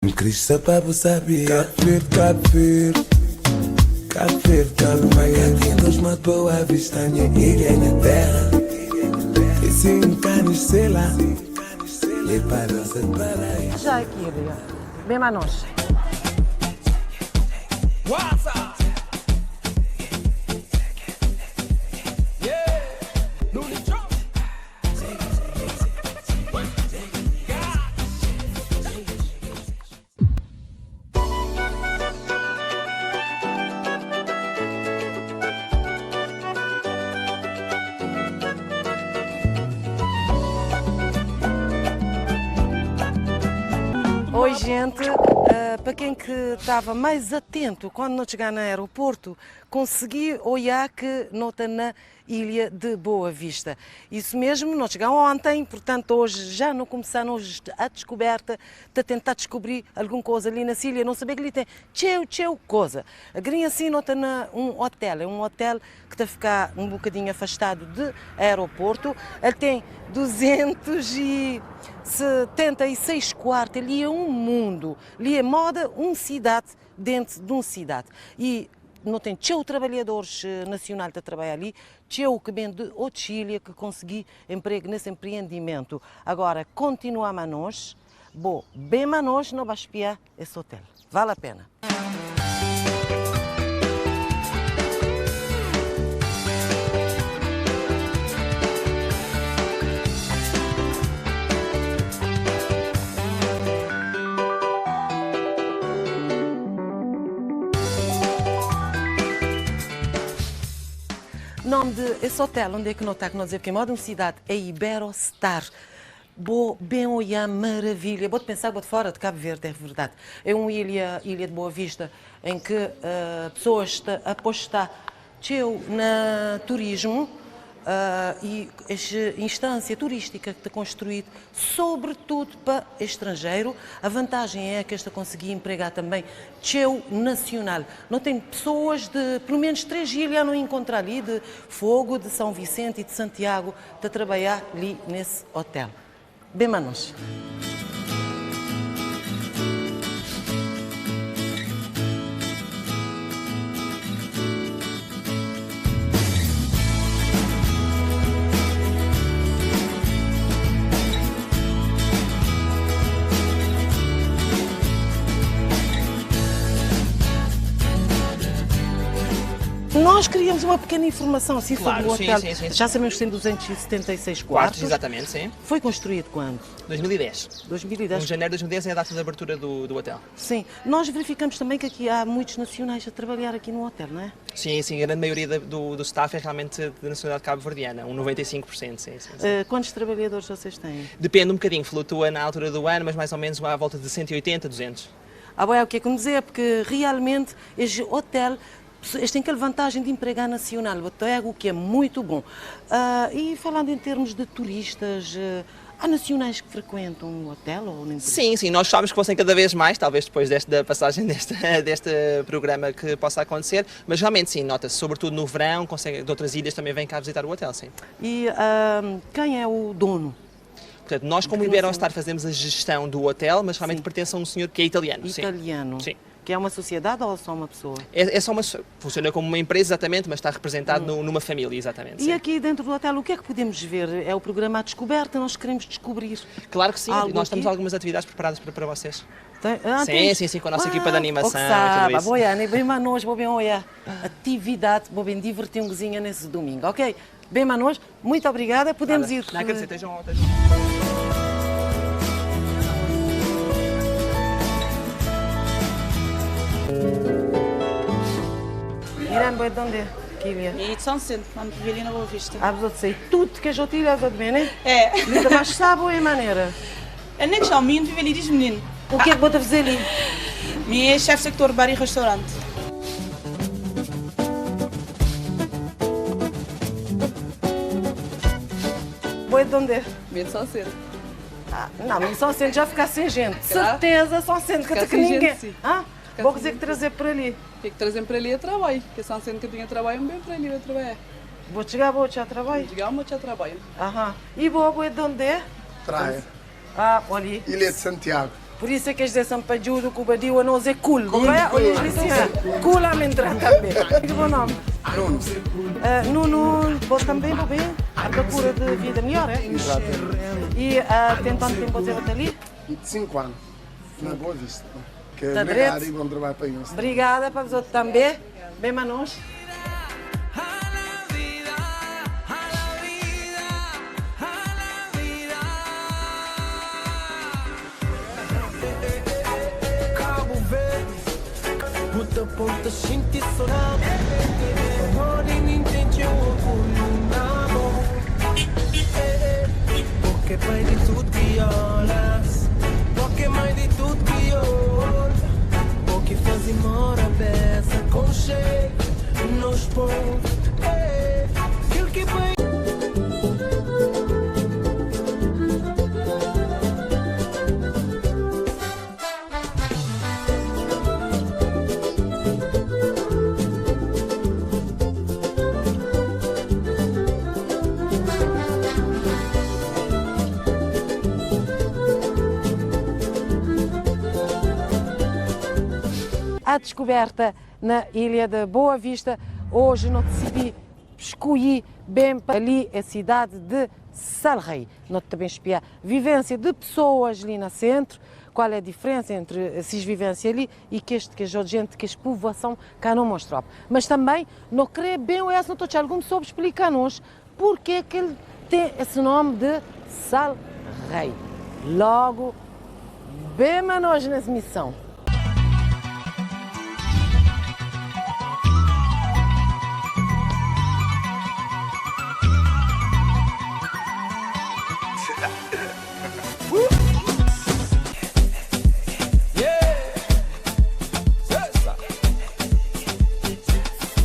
N kre sa pa bu sabia. Cabo Verde, Cabo Verde, Cabo Verde, Cabo Verde. Ka ten dos ma Boa Vista, nha ilha, nha terra. E si N ka nasce la, é pa dança de paraíso. Já aqui, Ria. Bem ma nós. Oi gente, pa ken ki tava mais atento quando no txga na aeroporto, consegui oiá ke no ta na Ilha de Boa Vista. Isso mesmo, nós chegamos ontem, portanto hoje já não começamos a descoberta, de tentar descobrir alguma coisa ali na ilha, não saber que ali tem tcheu, tcheu coisa. A grinha assim não está na um hotel, é um hotel que está a ficar um bocadinho afastado de aeroporto. Ele tem 276 quartos, ali é um mundo, ali é moda, uma cidade dentro de uma cidade. E No ten txeu trabalhadores nasional ta trabalha li, txeu ki ben di otus ilha ki konsegui empregu nes empreendimentu. Agora, kontinua ma nos, bo ben ma nos no ba spia es hotel. Vale a pena. Nome de esse hotel onde é que não está, que não dizer, porque é uma cidade, é Iberostar. Bo bem olhar maravilha. Vou-te pensar, vou fora de Cabo Verde, é verdade. É uma ilha, ilha de Boa Vista, em que pessoas estão a apostar tcheu na turismo e esta instância turística que está construída, sobretudo para estrangeiro. A vantagem é que esta consegui empregar também tcheu nacional. Não tem pessoas de pelo menos 3 ilhas não encontrar ali, de Fogo, de São Vicente e de Santiago, de trabalhar ali nesse hotel. Bem, manos. Nós queríamos uma pequena informação assim Claro, sobre o sim, hotel. sim, sim, sim. Já sabemos que tem 276 Quartos, quartos. exatamente, sim. Foi construído quando? 2010. 2010. Em janeiro de 2010 é a data de abertura do hotel. Sim. Nós verificamos também que aqui há muitos nacionais a trabalhar aqui no hotel, não é? Sim, sim, a grande maioria do staff é realmente de nacionalidade cabo-verdiana, um 95%, sim, sim, sim. Quantos trabalhadores vocês têm? Depende um bocadinho, flutua na altura do ano, mas mais ou menos à volta de 180, 200. Ah, bom, é o que é que me dizer, porque realmente este hotel, este tem aquela vantagem de empregar nacional, o que é muito bom. E falando em termos de turistas, há nacionais que frequentam o hotel ou nem por isso? Sim, sim, nós sabemos que fossem cada vez mais, talvez depois da passagem deste programa que possa acontecer, mas realmente sim, nota-se, sobretudo no verão, de outras ilhas também vêm cá visitar o hotel, sim. E quem é o dono? Portanto, nós como Porque não Iberostar sei. fazemos a gestão do hotel, mas realmente pertence a um senhor que é italiano. Sim. Italiano. Sim. Que é uma sociedade ou só uma pessoa? É só uma funciona como uma empresa, exatamente, mas está representado numa família, exatamente. E sim. aqui dentro do hotel, o que é que podemos ver? É o programa à descoberta, nós queremos descobrir. Claro que sim, algo nós temos aqui? algumas atividades preparadas para vocês. Tem, ah, Sim, tens? sim, sim, com a nossa equipa de animação Oh, que e tudo sabe, isso. Boa, né? Bem manos, vou bem olhar. Atividade, vou bem divertir um cozinha nesse domingo, ok? Bem manos, muito obrigada, podemos Nada. ir. Não, quer dizer, estejam, estejam. Irã, boa, de onde é? Kília? E de São Vicente, vamos viver ali na Boa Vista. Ah, vos sei tudo que é jotilha, de bem, né? É. Linda, mas sabe a maneira. É nem que já o menino vive ali, diz menino. O que é que vou fazer ali? Minha é chefe sector bar e restaurante. Boa, de onde é? Medo de São Vicente. Ah, não, mas São Vicente já fica sem gente. Claro. Certeza, São Vicente, que Ficar até que sem gente, ninguém. sim. Ah, Ficar vou sem dizer que gente. trazer para ali. Tem que trazer para ali é trabalho. Porque São Vicente que tinha trabalho, bem para ali vai trabalhar. Vou chegar, vou já trabalho. Chegar, vou já trabalho. Aham. E boa, boa, de onde é? Praia. Ah, olha. Ilha de Santiago. Por isso é que es dizê Sampadjudu ku Badiu anos é cool. Bo ka é? Olha es li sim. Cool ami ntra tambe. Ki bo nome? Nuno. Nuno, bo também bo ben a procura de vida melhor, é? Exatamente. E tem tanto tempo bo dizê bo ta li? 25 ano na Boa Vista. Que Tá obrigado dreto? e bom trabalho para nós. Obrigada pa bzot tambe. Ben ma nos. A descoberta na Ilha de Boa Vista. Hoje não decidi escolhi bem para ali a cidade de Sal Rei. Não também espiar vivência de pessoas ali no centro, qual é a diferença entre essas vivência ali e que este que é gente, que é povoação cá não mostrou. Mas também não creio bem ou essa não estou algum soube explicar-nos porque que ele tem esse nome de Sal Rei. Logo, bem a nós nessa missão.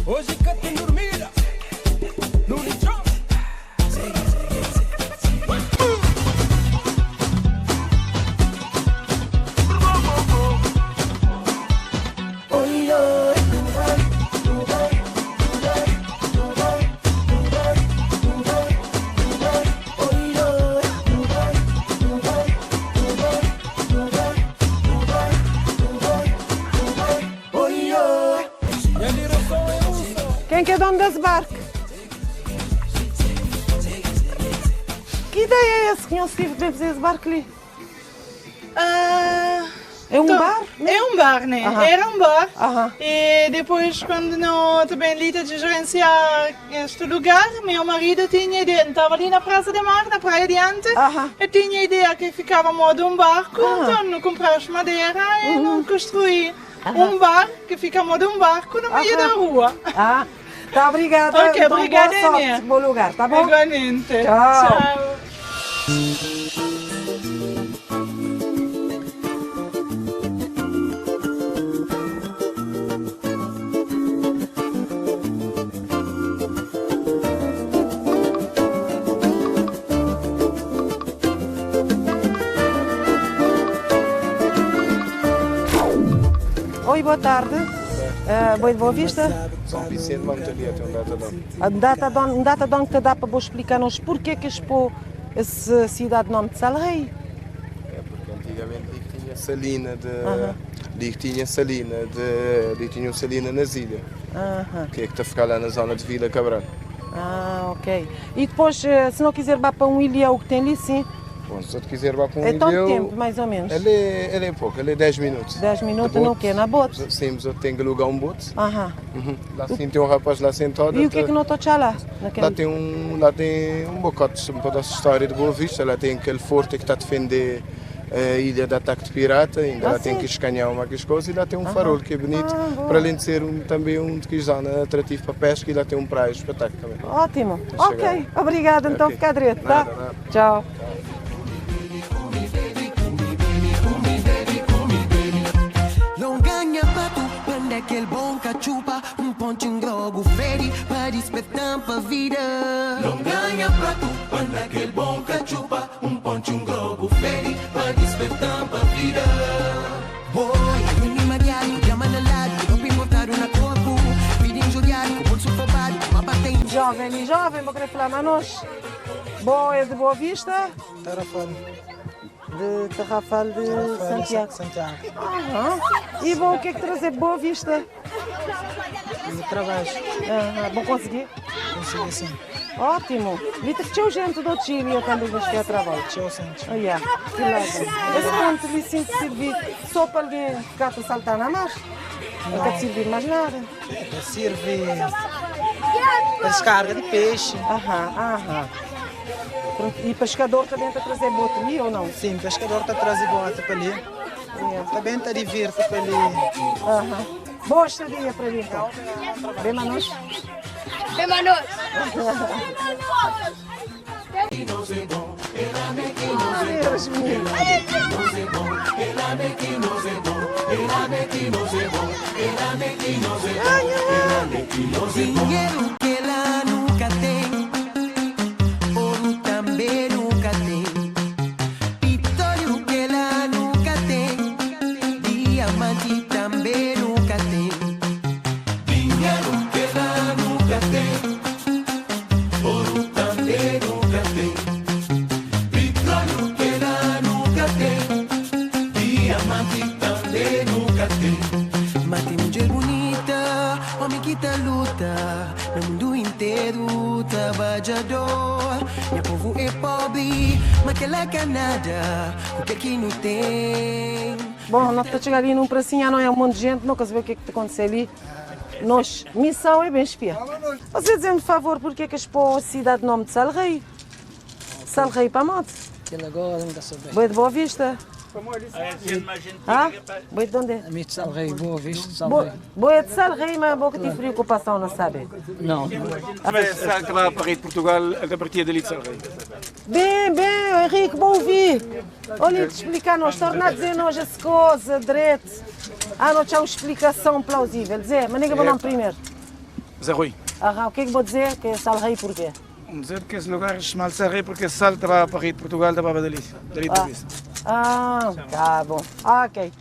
Hoje que tem dormida, Looney Trump. Quem que é dono desse barco? Que ideia é essa que não se tive de fazer esse barco ali? É um Então, bar? É um bar, né? Aham. Era um bar. Aham. E depois, quando não também lida de gerenciar este lugar, meu marido tinha ideia, estava ali na Praça de Mar, na praia diante, Aham. eu tinha ideia que ficava modo um barco, Ah. então não compraste madeira e não construí um bar que fica modo um barco no meio Aham. da rua. Ah, tá, obrigada. Ok, então, obrigada, boa sorte, Inês. bom lugar, tá bom? Igualmente. Tchau. Tchau. Oi, boa tarde. Boi de Boa Vista. São Vicente Montaria tem um data dom. A data dom, data dom que te dá para vos explicar-nos porque que expô essa cidade de nome de Sal Rei. É porque antigamente ali que tinha salina de. Ali que tinha salina de. Ali tinha um salina nas ilhas. Que é que está a ficar lá na zona de Vila Cabral. Ah, ok. E depois, se não quiser vá para um ilhéu que tem ali, sim. Bom, se tu quiser vá para um É tanto ilhéu, tempo, mais ou menos. Ele é pouco, ele é 10 minutos. 10 minutos De no bote. quê? Na bote? Sim, mas eu tenho que alugar um bote. Aham. Uhum. Lá sim tem um rapaz lá sentado. E o que é que não estou lá? Naquele... Lá tem um bocote para a nossa história de Boa Vista, lá tem aquele forte que está a defender a ilha de ataque de pirata, ainda Ah, lá tem sim? que escanhar uma aquelas coisas e lá tem um farol que é bonito, Ah, boa. para além de ser também um de que zona atrativo para pesca e lá tem um praia espetáculo também. Ótimo. Tá Ok, chegado. obrigada. Então Ok. fica direito, tá? Nada, nada. Tchau. Não ganha pato, quando é aquele bom cachupa, um ponte um grogo feri, para despertar pra vida. Não ganha prato, quando aquele bom cachupa, um ponte um globo feri, para despertar pra vida. Boy, um animariado, chama na lado, não pimotado na corpo, vida injuriado, com bolso roubado, uma batente. Jovem e jovem, vou querer falar manos. Boa é de Boa Vista. Tarrafal. De Tarrafal de Santiago. Santiago. Aham. E bom, o que é que trazer Boa Vista? E trabalho. Aham. Bom conseguir? Consegui sim. Ótimo. Lita que gente do Chile também vens que é trabalho. Tchau, gente. Oh, yeah. Que leva. Esse ponto ali sim que servir só para alguém ficar a saltar na mar. Não quer servir mais nada. Serve para descarga de peixe. Aham, aham. Pronto. E pescador também está a trazer bote ali ou não? Sim, pescador está a trazer bote para ali. Yeah. Também está divirte para ali. Aham. Boa estadia para mim então. Bem, Manos? Bem, Manos. Deus meu. Dinheiro que ela nunca tem, ouro também nunca tem, petróleo que ela nunca tem, diamante também nunca tem. Dinheiro que ela nunca tem, ouro também nunca tem, petróleo que ela nunca tem, diamante também nunca tem. Mas tem mulher bonita, homem que tá luta, no mundo inteiro trabalhador. Meu povo é pobre, mas que ela quer nada, o que é que não tem? Bom, nós estamos a chegar ali num pracinha, não é um monte de gente, nunca se vê o que é que te aconteceu ali. Nós, missão é bem espiar. Você dizendo, por favor, porque é que expôs a cidade de nome de Sal Rei? Sal Rei para a moto. Aquilo agora não está sabendo. Boa de Boa Vista. Ah? Boa de onde é? Amigo de Sal Rei, Boa Vista, Sal Boa, Rei. boa de Sal Rei, mas boa que tive preocupação, não sabe? Não. Mas sal que vai para Portugal, a partir dali de Sal Rei. Bem, bem, Henrique, bom ouvir. Olha, te explicar nós, torna a dizer nós essa coisa, direito. Ah, não tinha uma explicação plausível. Dizer, mas nem que vou nome primeiro. Zé Rui. Ah, o que é que vou dizer? Que é Sal Rei porquê? Vamos dizer que esse lugar chama Sal Rei porque sal estava para Portugal, estava dali, dali de Vista. Ah, tá bom. Ok.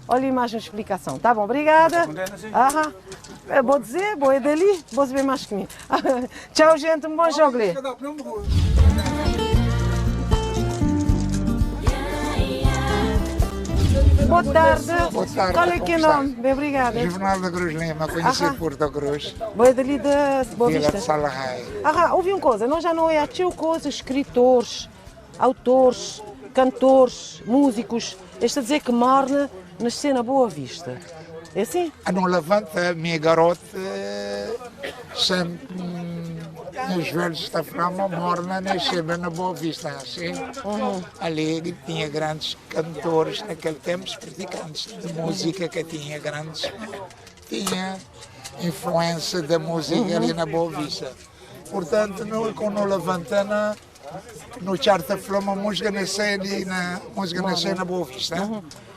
Olha mais uma explicação. Tá bom, obrigada. Aham. É, vou dizer, vou é dali, vou saber mais que mim. Tchau, gente, um bom jogo. Lê. Boa tarde. Boa tarde. Qual é que é o como está? nome? Bem, obrigada. Juvenal da Cruz Lima, conhecido Aham. por da Cruz, Boa dali de Boa Vila Vista. de Salarrei. Ah, ouvi uma coisa, nós já não é tinha coisa, escritores, autores, cantores, músicos. Este a dizer que morna nasceu na Boa Vista. É assim? A não levanta, a minha garota, sempre nos velhos da Flama, morna, nasceu na Boa Vista, assim. Ali tinha grandes cantores naquele tempo, os praticantes de música que tinha grandes, tinha influência da música ali na Boa Vista. Portanto, no, quando levanta na, no Charta Flama, a música nasceu ali na, música nasceu na Boa Vista.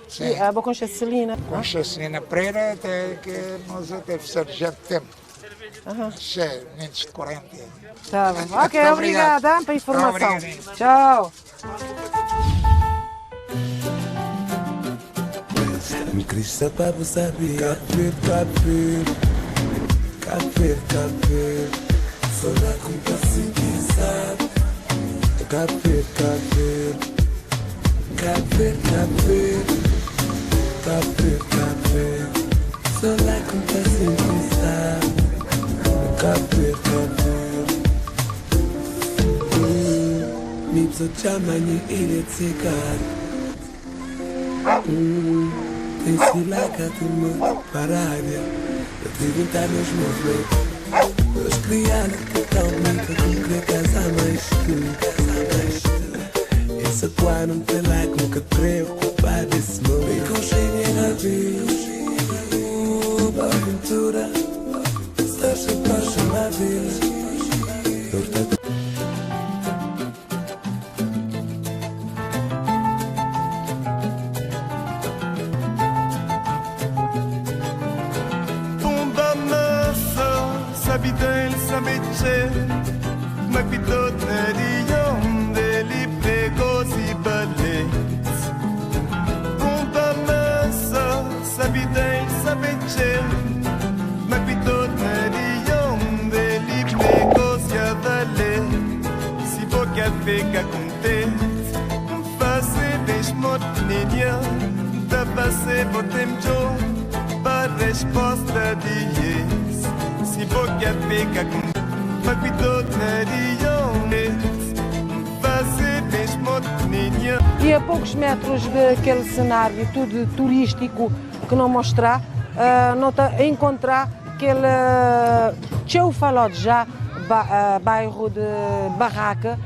Sim. E a boa com Celina. Com a Celina Pereira, até que nós até fizemos já de tempo. Uhum. Menos de 40. Tá bom. Ok, Muito obrigada pela informação. Obrigado. Tchau. Me Cristo para saber. Café, café, café, café. Só dá com que sabe. Café, café, café, café, café, café. Só dá com que sabe. Café, café. Mipso chamani ile tsikar. Tem uma parádia. Eu tive entrar nos meus leitos. Meus criaram que tal nunca com querer casar mais tu, casar mais tu. Esse aquário não tem lá que nunca preocupar desse meu. E com cheio na vida, aventura. Estás a próxima vez. Torta Tomba massa, sabe dele, sabe tchê. Mapitot nelion, deli pregos e balets. Tomba massa, sabe dele, sabe tchê. Mapitot nelion, deli pregos e balets. Si boca fica contente, fazer ninha Ta pase bo tem djo Pa resposta di yes Si bo quer fica com Ma cuidado na di Fase mesmo ninha. E a poucos metros daquele cenário tudo turístico que não mostrar, não tá a encontrar aquele txeu falou já bairro de Barraca.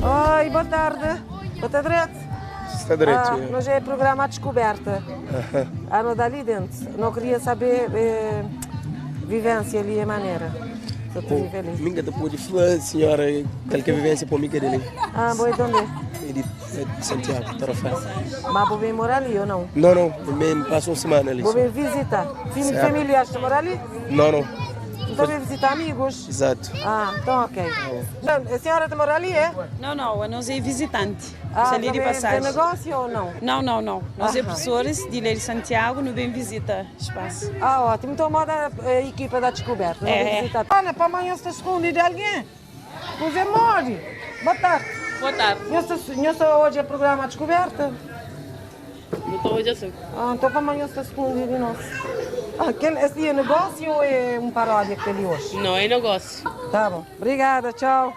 Oi, boa tarde. Boa tarde. Está direito. Ah, nós é programa à descoberta. Ah, não dá ali dentro. Não queria saber vivência ali é maneira. Só te viver ali. Minha depois de falar, senhora, qualquer vivência para mim que é dele. Ah, boa, então onde? É de Santiago, Tarrafal. Mas vou bem morar ali ou não? Não, não, eu passo uma semana ali. Vou bem visitar. Familiares de morar ali? Não, não. Então vem visitar amigos? Exato. Ah, então ok. A senhora de morar ali, é? Não, não, nós é visitante. Ah, ali de passagem. É negócio ou não? Não, não, não. Nós é professores de Ilha de Santiago, no bem visita espaço. Ah, ótimo. Então moda a equipa da descoberta. É. Visitar. Olha, para amanhã está escondido de alguém. Pois é, mole. Boa tarde. Boa tarde. Não só hoje é programa descoberta? Não estou hoje assim. Ah, então para amanhã está escondido de nós. Ah, aquele, esse é negócio ou é um paródia que tem ali hoje? Não, é negócio. Tá bom. Obrigada, tchau.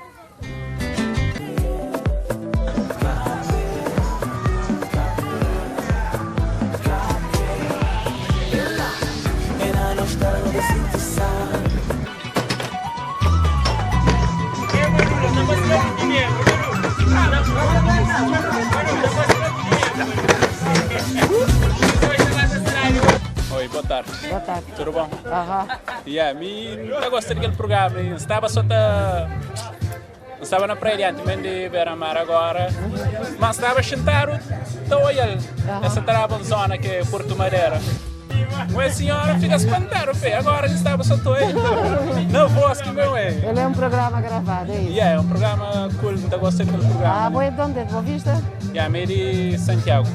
Oi, boa tarde. Boa tarde. Tudo bom? Aham. Yeah, me não gosto daquele programa. Estava só tá... Estava na praia antes mesmo de Beira-Mar agora. Mas estava a sentar o olhando. Essa trava zona que é Porto Madeira. Uma senhora fica espantada, pé. Agora estava só tô aí. Não voz que meu é. Ele é um programa gravado, é isso? Yeah, é um programa cool, não gosto daquele programa. Ah, boa, de onde? De Boa Vista? Yeah, meio de Santiago.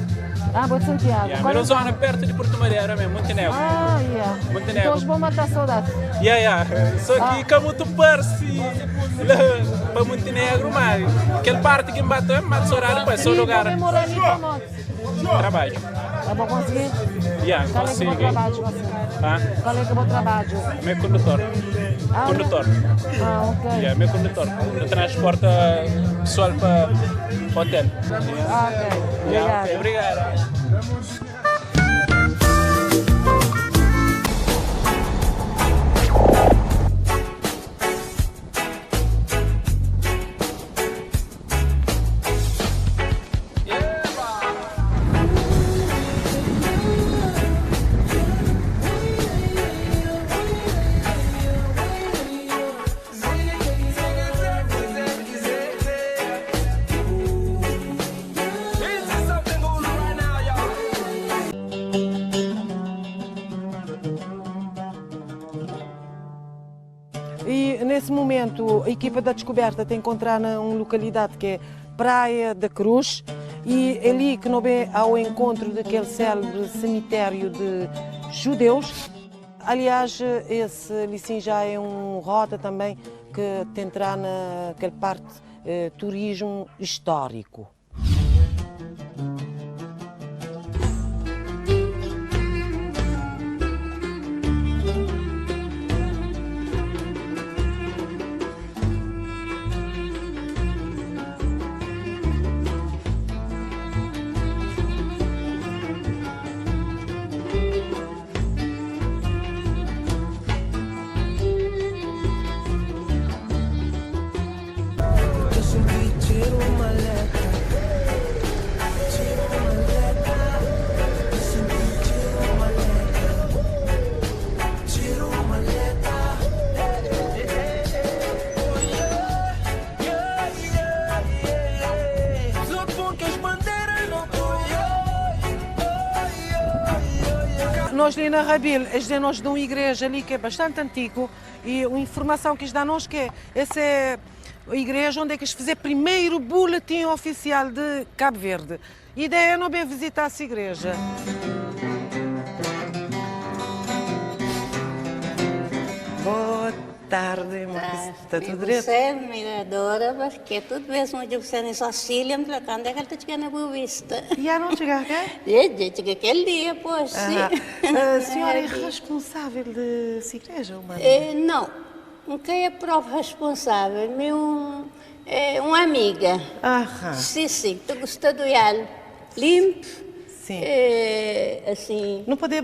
Ah, boa de Santiago. Yeah, mas zona perto de Porto Madeira mesmo, Montenegro. Ah, yeah. Montenegro. Então os vão matar saudade. Yeah, yeah. Só que como tu parece para Montenegro, mas aquela parte que bate, mas horário para só lugar. E morar ali para moto? Trabalho. É bom conseguir? Yeah, Qual é que é o trabalho, você? Ah? Qual é que é o trabalho? Meu condutor. Ah, condutor. Ah, ok. Yeah, meu condutor. Eu transporto pessoal para hotel. Ah, ok. Yeah, ok. Obrigado. E nesse momento a equipa da descoberta tem encontrar numa localidade que é Praia da Cruz e é ali que não vem ao encontro daquele célebre cemitério de judeus. Aliás, esse ali sim já é um rota também que te entrar naquela parte turismo histórico. Nós ali na Rabil, eles dão-nos de uma igreja ali que é bastante antigo e uma informação que eles dão-nos que é, essa é a igreja onde é que eles fizeram o primeiro boletim oficial de Cabo Verde. E ideia é não bem visitar essa igreja. tarde, Está tudo direto? Você me adora, porque tudo vez onde você nem só Cília, me tratando é que ela está chegando na Boa Vista. E a não chegar cá? É, chega aquele dia, pois, sim. A senhora é responsável dessa igreja, uma? É, não, quem é próprio responsável, meu, é uma amiga. Aham. Sim, sim, estou gostando de ela. Limpo. Sim. É, assim. Não pode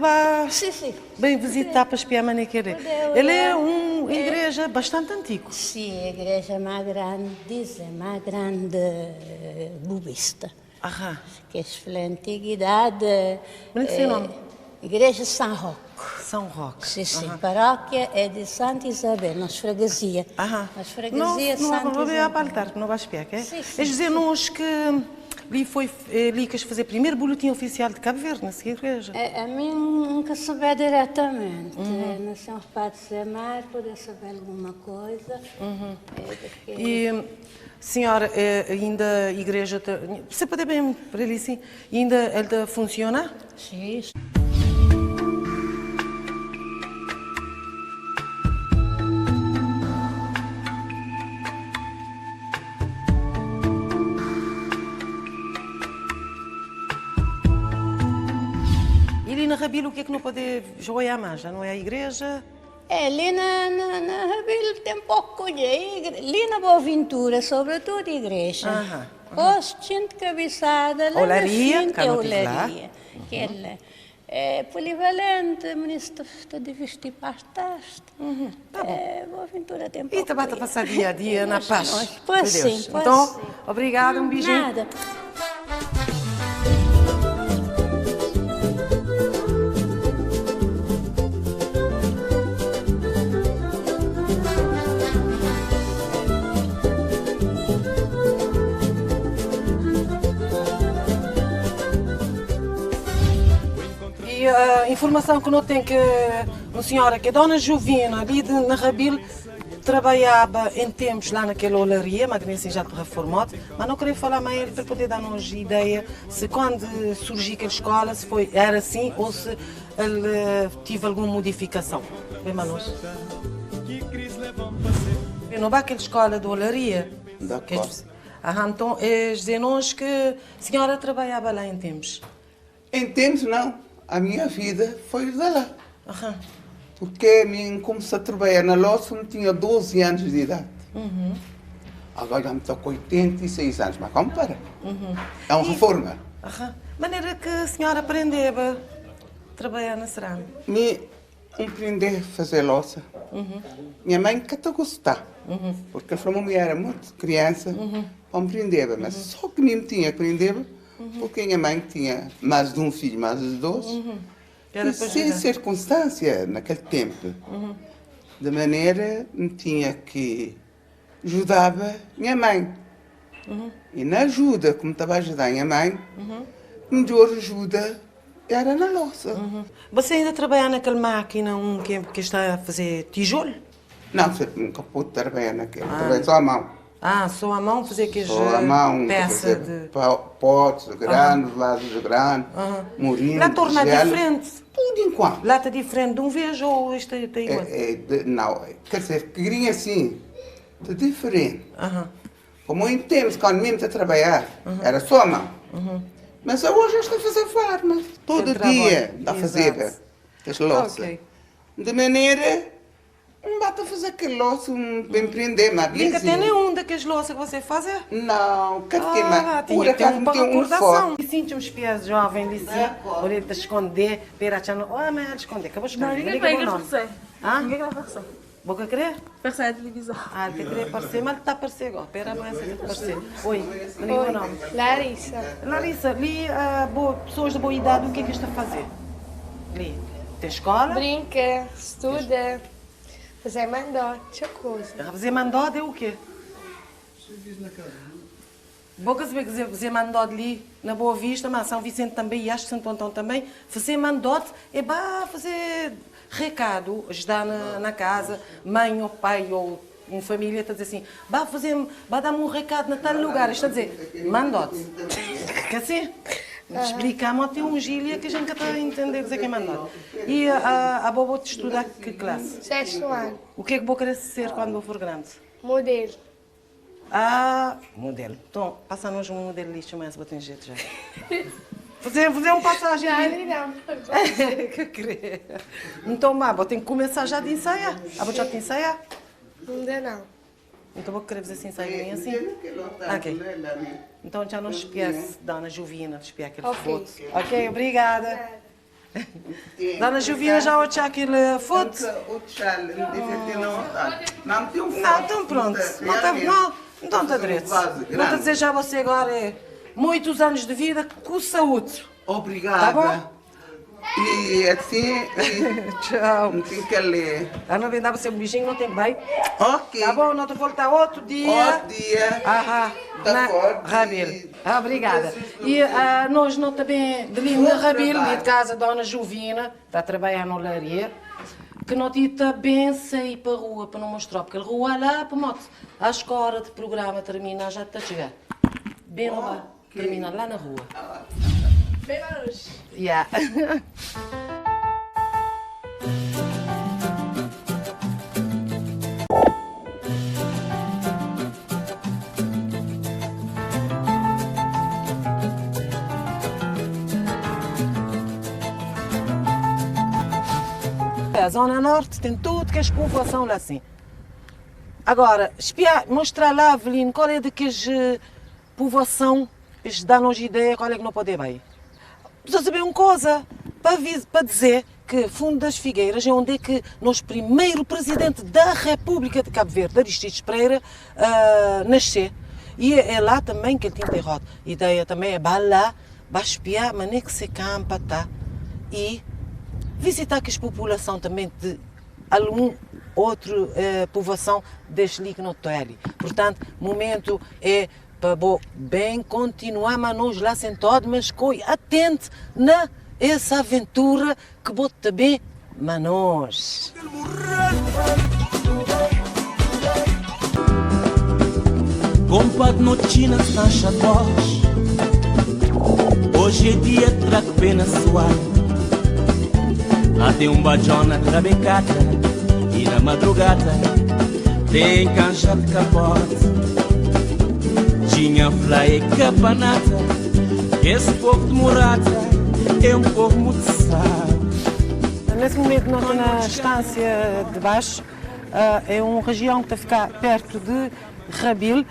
sim, sim. bem visitar para espiar maneira. Ele é uma igreja bastante antiga. Sim, a igreja mais grande, dizem, mais grande bubista. Aham. Que é a antiguidade. Como é que é o nome? Igreja São Roque. São Roque. Sim, sim. Aham. Paróquia é de Santa Isabel, nossa freguesia. Aham. Nossa freguesia não, Santa não, não Isabel. Não, altar, não vai espiar, que é? Sim, sim. É dizer, nós que ali foi ali que fazer primeiro boletim oficial de Cabo Verde, nessa igreja. É, a mim nunca soube diretamente. Uhum. Não sei, padre Zemar, poder saber alguma coisa. Uhum. É, porque... E, senhora, ainda a igreja... Você pode bem para ali, sim? Ainda ela funciona? Sim. E ali na Rabilo, o que é que não pode jogar mais? Já não é a igreja? É, ali na, na, na Rabilo tem pouco de igreja. Ali na Boa Ventura, sobretudo igreja. Aham, aham. Os gente cabeçada, lá Olaria, na cá frente é não tive lá. olaria. Que ela é polivalente, ministro está de vestir pastas. Uhum, tá bom. É, Boa Ventura tem E pouco. também está a passar dia a dia na paz. Pois de Deus. sim, pois Então, sim. obrigada, um beijinho. Nada. E a informação que não tem que uma senhora que é Dona Jovina, ali de Narrabil, trabalhava em tempos lá naquela olaria, mas assim já reformado, mas não queria falar mais ele para poder dar-nos ideia se quando surgiu aquela escola, se foi, era assim ou se ele tive alguma modificação. Bem, Manos. Não vai aquela escola de olaria? Da Que Ah, então, é dizer-nos que a senhora trabalhava lá em tempos. Em tempos, não. A minha vida foi de lá. Aham. Porque a mim comecei a trabalhar na loja, eu tinha 12 anos de idade. Uhum. Agora já me estou com 86 anos, mas como para? Uhum. É uma reforma. Aham. Maneira que a senhora aprendeu a trabalhar na cerâmica. Me aprendi a fazer louça. Uhum. Minha mãe que até gostar. Uhum. Porque ela falou, mulher era muito criança, para aprender. Mas só que me tinha que aprender, porque minha mãe tinha mais de um filho, mais de dois. Uhum. Era E para sem ajudar. circunstância, naquele tempo. Uhum. De maneira me tinha que ajudava minha mãe. Uhum. E na ajuda, como estava a ajudar minha mãe, Uhum. melhor ajuda era na louça. Você ainda trabalha naquela máquina um que, que está a fazer tijolo? Não, você nunca pude trabalhar naquele, Ah. trabalhei só a mão. Ah, só a mão fazer aqueles Só a mão, peça fazer de... potes grandes, vasos grandes, Aham. morinho, Lá torna tigela. diferente. Tudo enquanto. Lá está diferente de um vez ou isto está igual? É, é, não, quer dizer, queria assim, de diferente. Como em tempos, quando mesmo a trabalhar, era só a mão. Uhum. Mas hoje eu estou a fazer farma. Todo Tem dia trabalho. está a fazer Exato. as louças. Ok. De maneira, um bate a fazer aquele louça, um bem prender, mas bem Nunca assim. tem nenhum daqueles louças que você faz? é? Não, que tem, Ah, mas tinha por que ter acaso um para tem um recordação. forte. E sinto uns pés jovem ali assim, olha, de esconder, pera, já não, oh, mas esconder, acabou de Não, esconder. ninguém Liga vai o nome. aparecer. Hã? Ninguém vai aparecer. Boca querer? Aparecer na televisão. Ah, te querer aparecer, mas está a aparecer agora. Pera, mas está a aparecer. Oi, me liga o nome. Larissa. Larissa, li ah, boa, pessoas de boa idade, o que é que está a fazer? Li, tem escola? Brinca, estuda, fazer mandó, tinha coisa. Fazer mandó é o quê? Boca se vê que fazer mandote ali na Boa Vista, mas São Vicente também e acho que Santo Antão também. Fazer mandote é bah, fazer recado, ajudar na, na casa, mãe ou pai ou uma família está a dizer assim, vá fazer, vá dar-me um recado na tal lugar, está a dizer, mandote. Que assim? Explica, mo tem um gíria que a gente ka ta entender dizer que é mandado. E a, a bo te estudar que classe? Sexto ano. O que é que vou querer ser quando eu for grande? Modelo. Ah, modelo. Então, passa-nos um modelo lixo, mas vou ter jeito já. Fazer, fazer uma passagem ali. Não, não. Que querer. Então, má, vou ter que começar já de ensaiar. Ah, vou já te ensaiar? Ainda não. Então vou querer fazer esse ensaio bem assim? Ok. Então já não esquece, Dona Juvina, espiar aquele Ok. foto. Ok, obrigada. Dona Juvina já olhou aquele foto? O tchal, não tem um Não, então pronto. Não está não, então tá direito. Não te desejar a você agora é muitos anos de vida com saúde. Obrigada. Tá bom? E assim. Tchau. Não tem que ler. Ah, não vem dar você um beijinho, não tem bem. Ok. Tá bom, não te voltar outro dia. Outro dia. Aham. Tá Na- bom. Rabil. Ah, obrigada. E nós não também, de Linda Rabil, ali de casa, Dona Juvina, está a trabalhar na olaria, que não tinha bem sair para a rua para não mostrar, porque a rua lá, para moto, a escola de programa termina, já está a chegar. Bem lá, termina lá na rua. Bem, Marujo. Yeah. A Zona Norte tem tudo que é povoação lá assim. Agora, espiar, mostrar lá, Avelino, qual é de que as povoação, eles dão-nos ideia qual é que não pode ir bem. Precisa saber uma coisa, para, para dizer que Fundo das Figueiras é onde é que nosso primeiro presidente da República de Cabo Verde, Aristides Pereira, nasceu. E é lá também que ele tem enterrado. Ideia também é vá lá, vai espiar, mas nem que se campa, tá? E visitar que as população também de algum outro povoação deste ali que não está ali. Portanto, momento é para bo bem continuar, mas nós lá sentado, mas coi atento na essa aventura que bota bem manos. Compadre no China Sancha Bosch. Hoje é dia trago pena suar. Até um bajão na trabecata e na madrugada tem canja de capote. Tinha fly e capanata. Esse povo de morata é um povo muito sábio. Nesse momento nós estamos na estância de baixo, é uma região que está a ficar perto de Rabil,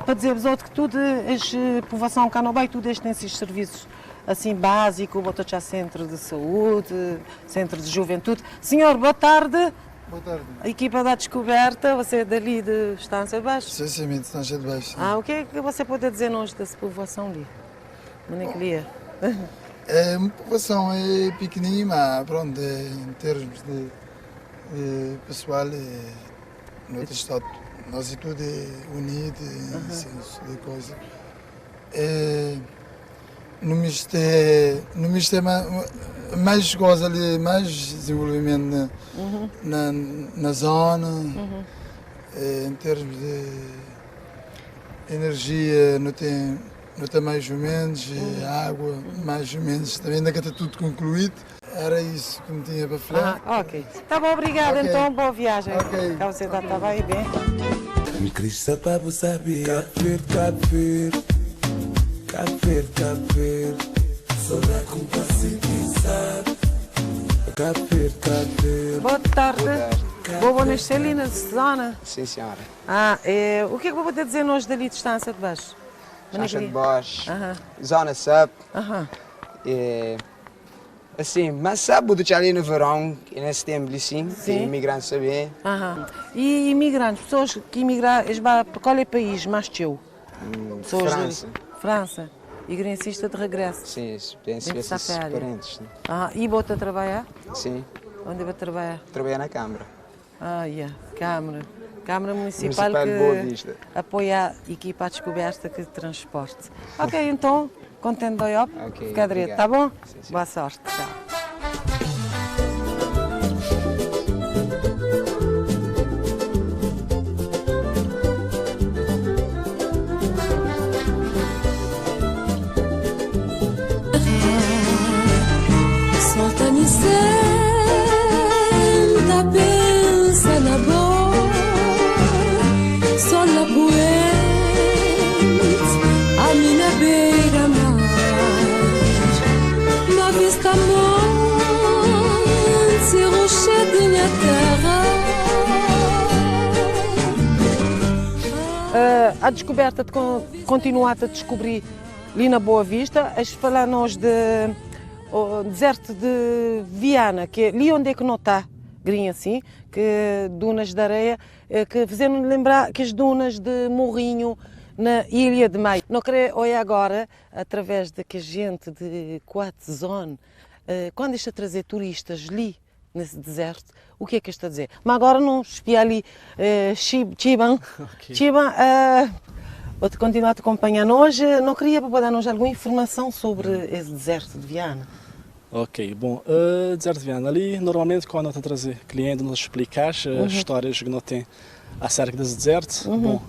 para dizer-vos outro que tudo, a povoação cá no bairro, tudo este tem esses serviços assim básicos, botou já centro de saúde, centro de juventude. Senhor, boa tarde. Boa tarde. A equipa da descoberta, você é dali de Estância de Baixo? Sim, sim, de Estância de Baixo. Sim. Ah, o que é que você pode dizer-nos dessa povoação ali? Manequelia. É uma povoação é pequenininha, mas pronto, é, em termos de pessoal, é, no outro estado, nós e tudo é unido, em senso de coisa. É, no mistério, no mistério mais coisa ali, mais desenvolvimento na, na zona, é, em termos de energia, não tem mais ou menos, água, mais ou menos, também ainda que está tudo concluído. Era isso que me tinha para falar. Ah, ok. Tá bom, obrigada Ok. então, boa viagem. Ok. Cá você tá bem, bem. Me Cristo para saber. Cabo Verde, Cabo Verde, Cabo Verde, Cabo Verde. Só dá com sabe. Cabo Verde, Cabo Verde. Boa tarde. Boa noite, ali na zona. Sim, senhora. Ah, é, o que é que vou poder dizer hoje dali de Estância de Baixo? Estância de Baixo, Zona Sub. É, assim, mas sabe do ali no verão, e nesse tempo ali sim, tem imigrantes sabem. Aham. E imigrantes, pessoas que imigraram, qual é o país mais teu? Pessoas França. França. E grencista de regresso. Sim, tem Vem esses passar férias. parentes. Né? Ah, e bota a trabalhar? Sim, Onde vai trabalhar? trabalhar na Câmara. Ah, yeah. Câmara. Câmara Municipal, Municipal que de Boa Vista. apoia a equipa à descoberta que transporte. Ok, então, contente do IOP, Ok, fica direito, tá bom? obrigado. Sim, sim. Boa sorte, tchau. A descoberta de continuar a descobrir ali na Boa Vista, as falar-nos de o deserto de Viana, que é ali onde é que não está, grinha assim, que dunas de areia, que fizeram lembrar que as dunas de Morrinho na Ilha de Maio. Não queria olhar agora, através de que a gente de Quatro Zone, quando está a trazer turistas ali nesse deserto, o que é que está a dizer? Mas agora não espia ali Chiban, okay. Chiban, vou-te continuar a te acompanhar hoje, não queria para dar-nos alguma informação sobre esse deserto de Viana. Ok, bom, deserto de Viana, ali normalmente quando eu estou a trazer cliente, nós explicar histórias que não tem acerca desse deserto. Bom,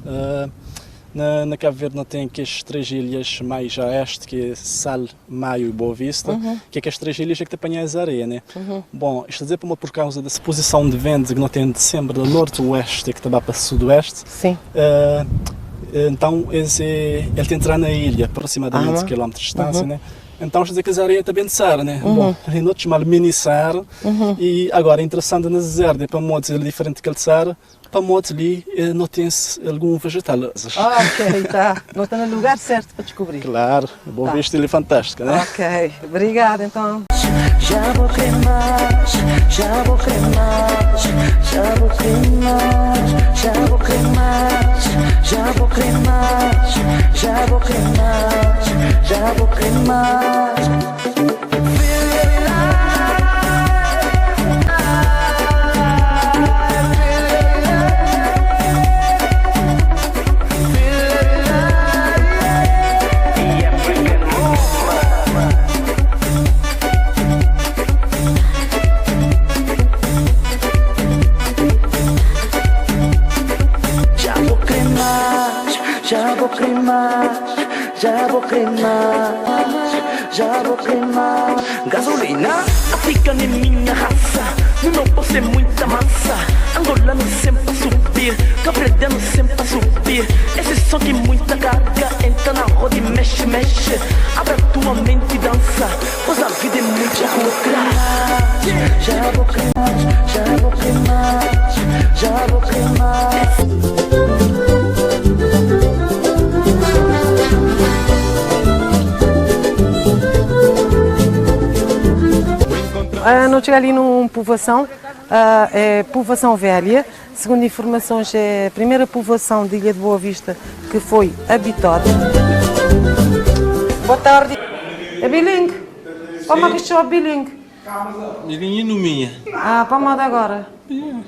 na Cabo Verde não tem que as três ilhas mais a este, que é Sal, Maio e Boa Vista, que é que as três ilhas é que te apanhas areia, né? Bom, isto a dizer por causa dessa posição de vento que não tem de sempre do norte-oeste que também para sudoeste. Sim. Então esse, ele tem que entrar na ilha, aproximadamente quilómetros de distância, né? Então, isto dizer que a areia também de Saara, né? Bom, ali no chamado mini Saara, e agora, interessante na deserto, para modos ele é diferente que de Saara, para modos ali não tem algum vegetal. Ok, tá. Não está no lugar certo para descobrir. Claro, bom tá. Visto, ele é fantástico, né? Ok, obrigada então. Já vou querer mais, já vou querer mais, já vou querer mais, já vou querer mais, já vou querer mais, já vou querer mais, já vou querer mais. Já vou querer mais, já vou querer mais, já vou querer mais, já vou querer mais. Gasolina, africana é minha raça, no meu bolso é muita massa. Angolano sempre a subir, cabo-verdiano sempre a subir. Esse som tem muita carga, entra na roda e mexe, mexe. Abre a tua mente e dança, pois a vida é muito louca. Já vou querer mais, já vou querer mais, já vou querer mais. Não chega ali numa povoação, é povoação velha, segundo informações é a primeira povoação de Ilha de Boa Vista que foi habitada. Boa tarde. É bilingue? Como é que chama bilingue? Bilingue no minha. Ah, para moda agora?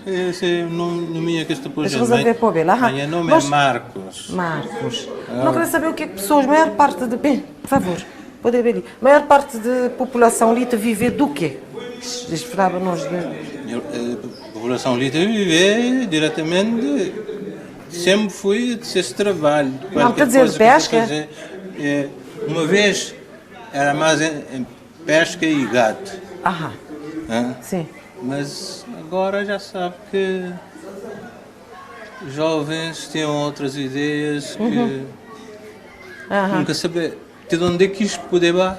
Esse nome minha que estou por Deixa resolver para ver lá. Meu nome é Marcos. Marcos. Não queria saber o que é que pessoas, maior parte de... Bem, por favor, pode ver ali. Maior parte da população lita vive do quê? Esperava-nos de... A população lita vive diretamente... Sempre fui desse trabalho. Não, quer dizer, pesca? Fazer, uma vez era mais em pesca e gato. Aham. Sim. Mas agora já sabe que jovens têm outras ideias que nunca saber de onde é que isto poder vá.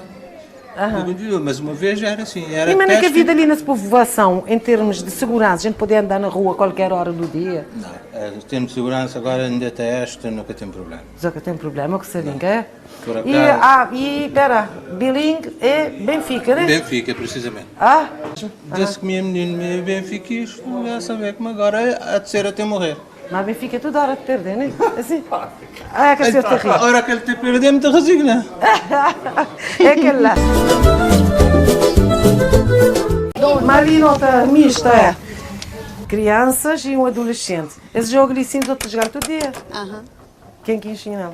Mas uma vez era assim, era E mas que a vida ali nessa povoação, em termos de segurança, a gente poder andar na rua a qualquer hora do dia? Não, em termos de segurança agora ainda até esta nunca tem problema. Nunca tem problema, que se ninguém. E, espera, bilingue é Benfica, né? Benfica, precisamente. Ah? Desde que minha menina é benfiquista, já saber como agora há de ser até morrer. Mas Benfica é toda hora de perder, né? Assim? Ah, é que a senhora te ri. A hora que ele te perder, me te resigna. É aquele lá. Mas ali nota mista é crianças e um adolescente. Esse jogo ali sim, outro jogar todo dia. Quem que ensina?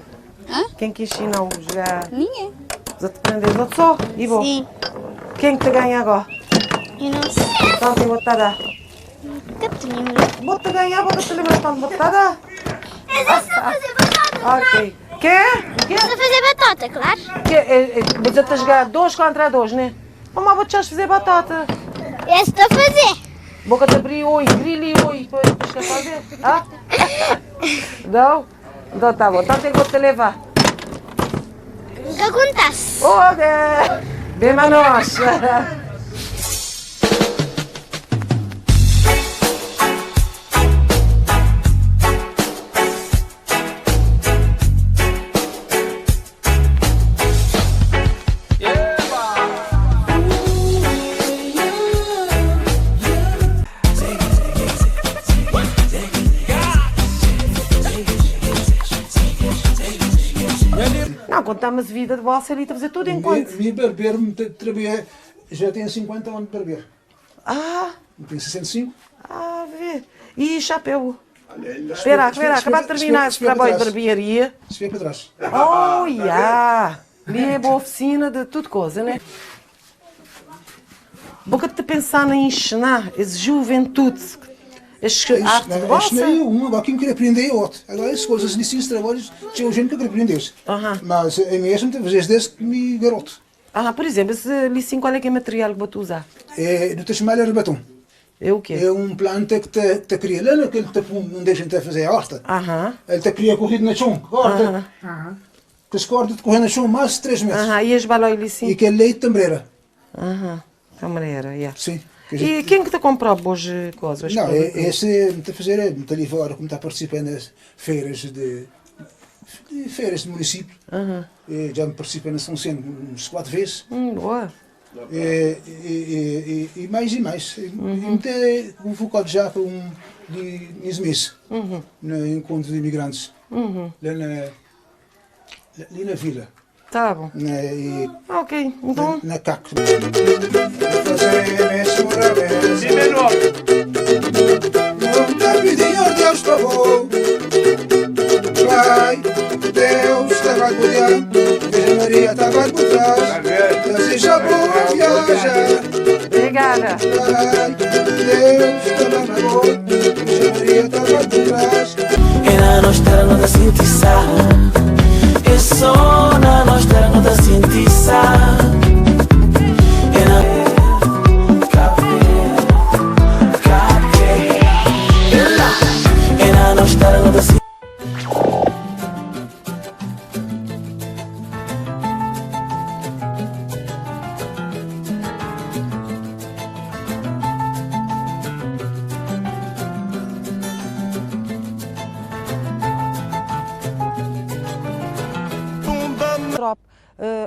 Hã? Quem que ensina a jogar? Ninguém. Os outros aprender, os outros só? E bom. Sim. Quem que te ganha agora? Eu não sei. Então tem botar a dar. Nunca te lembro. Vou-te ganhar, vou-te lembrar quando vou-te dar. Eu só sei fazer batata. Ok. Quê? Quê? Só fazer batata, claro. Que, mas eu estou a jogar 2 contra 2, né? Mamãe, vou-te fazer batata. Eu estou a fazer. Boca de abrir, oi, grilho, oi, depois fazer. Ah? Não? Então tá bom. Então tem que vou te levar. Nunca contasse. Ok. Bem, manos. Não, conta-me as vida de vossa ali, ta fazer tudo enquanto. Mi barbeiro, mi ta trabalha, já tenho 50 anos de barbeiro. Ah! Mi tem 65. Ah, vê. E chapéu? Espera, espera, acabar de terminar esse trabalho de barbearia. Espera para trás. Oh, yeah! Ali é boa oficina de tudo coisa, né? Boca de pensar em ensinar essa juventude, essa arte de vossa. Este não é um, agora quem quer aprender é outro. Agora, essas coisas, nesses trabalhos, tinha gente que quer aprender. Mas é mesmo, vezes desde que me garoto. Ah, por exemplo, esse licinho, qual é que é o material que vou usar? É, não te chamar rebatom. É o quê? É um planta que te, te cria lá naquele tapum onde a gente vai fazer a horta. Aham. Ele te cria corrido no chão, horta. Que se corta de correr no chão mais de 3 metros. Aham, e as balões licinho? E que é leite de tambreira. Aham, tambreira, yeah. Sim. E quem que te comprou boas coisas? Não, é, esse é muito a fazer, é muito ali fora, como está participando nas feiras de, feiras de município. Aham. É, já me participei na São Sendo uns 4 vezes. Boa. E, e mais e mais. Uhum. E convocado já para um de 15 meses, no encontro de imigrantes, lá na, ali na vila. Tá bom. Na, e, ok, então. Na, na CAC. Deus pagou. Pai, Deus estava a cuidar, Virgem Maria estava por trás. Deus já boa viagem. Obrigada. Pai, Deus estava na boa, Virgem Maria estava por trás. E na nossa terra não dá sentiça. E só na nossa terra não dá sentiça. E na E na nossa terra não dá sentiça.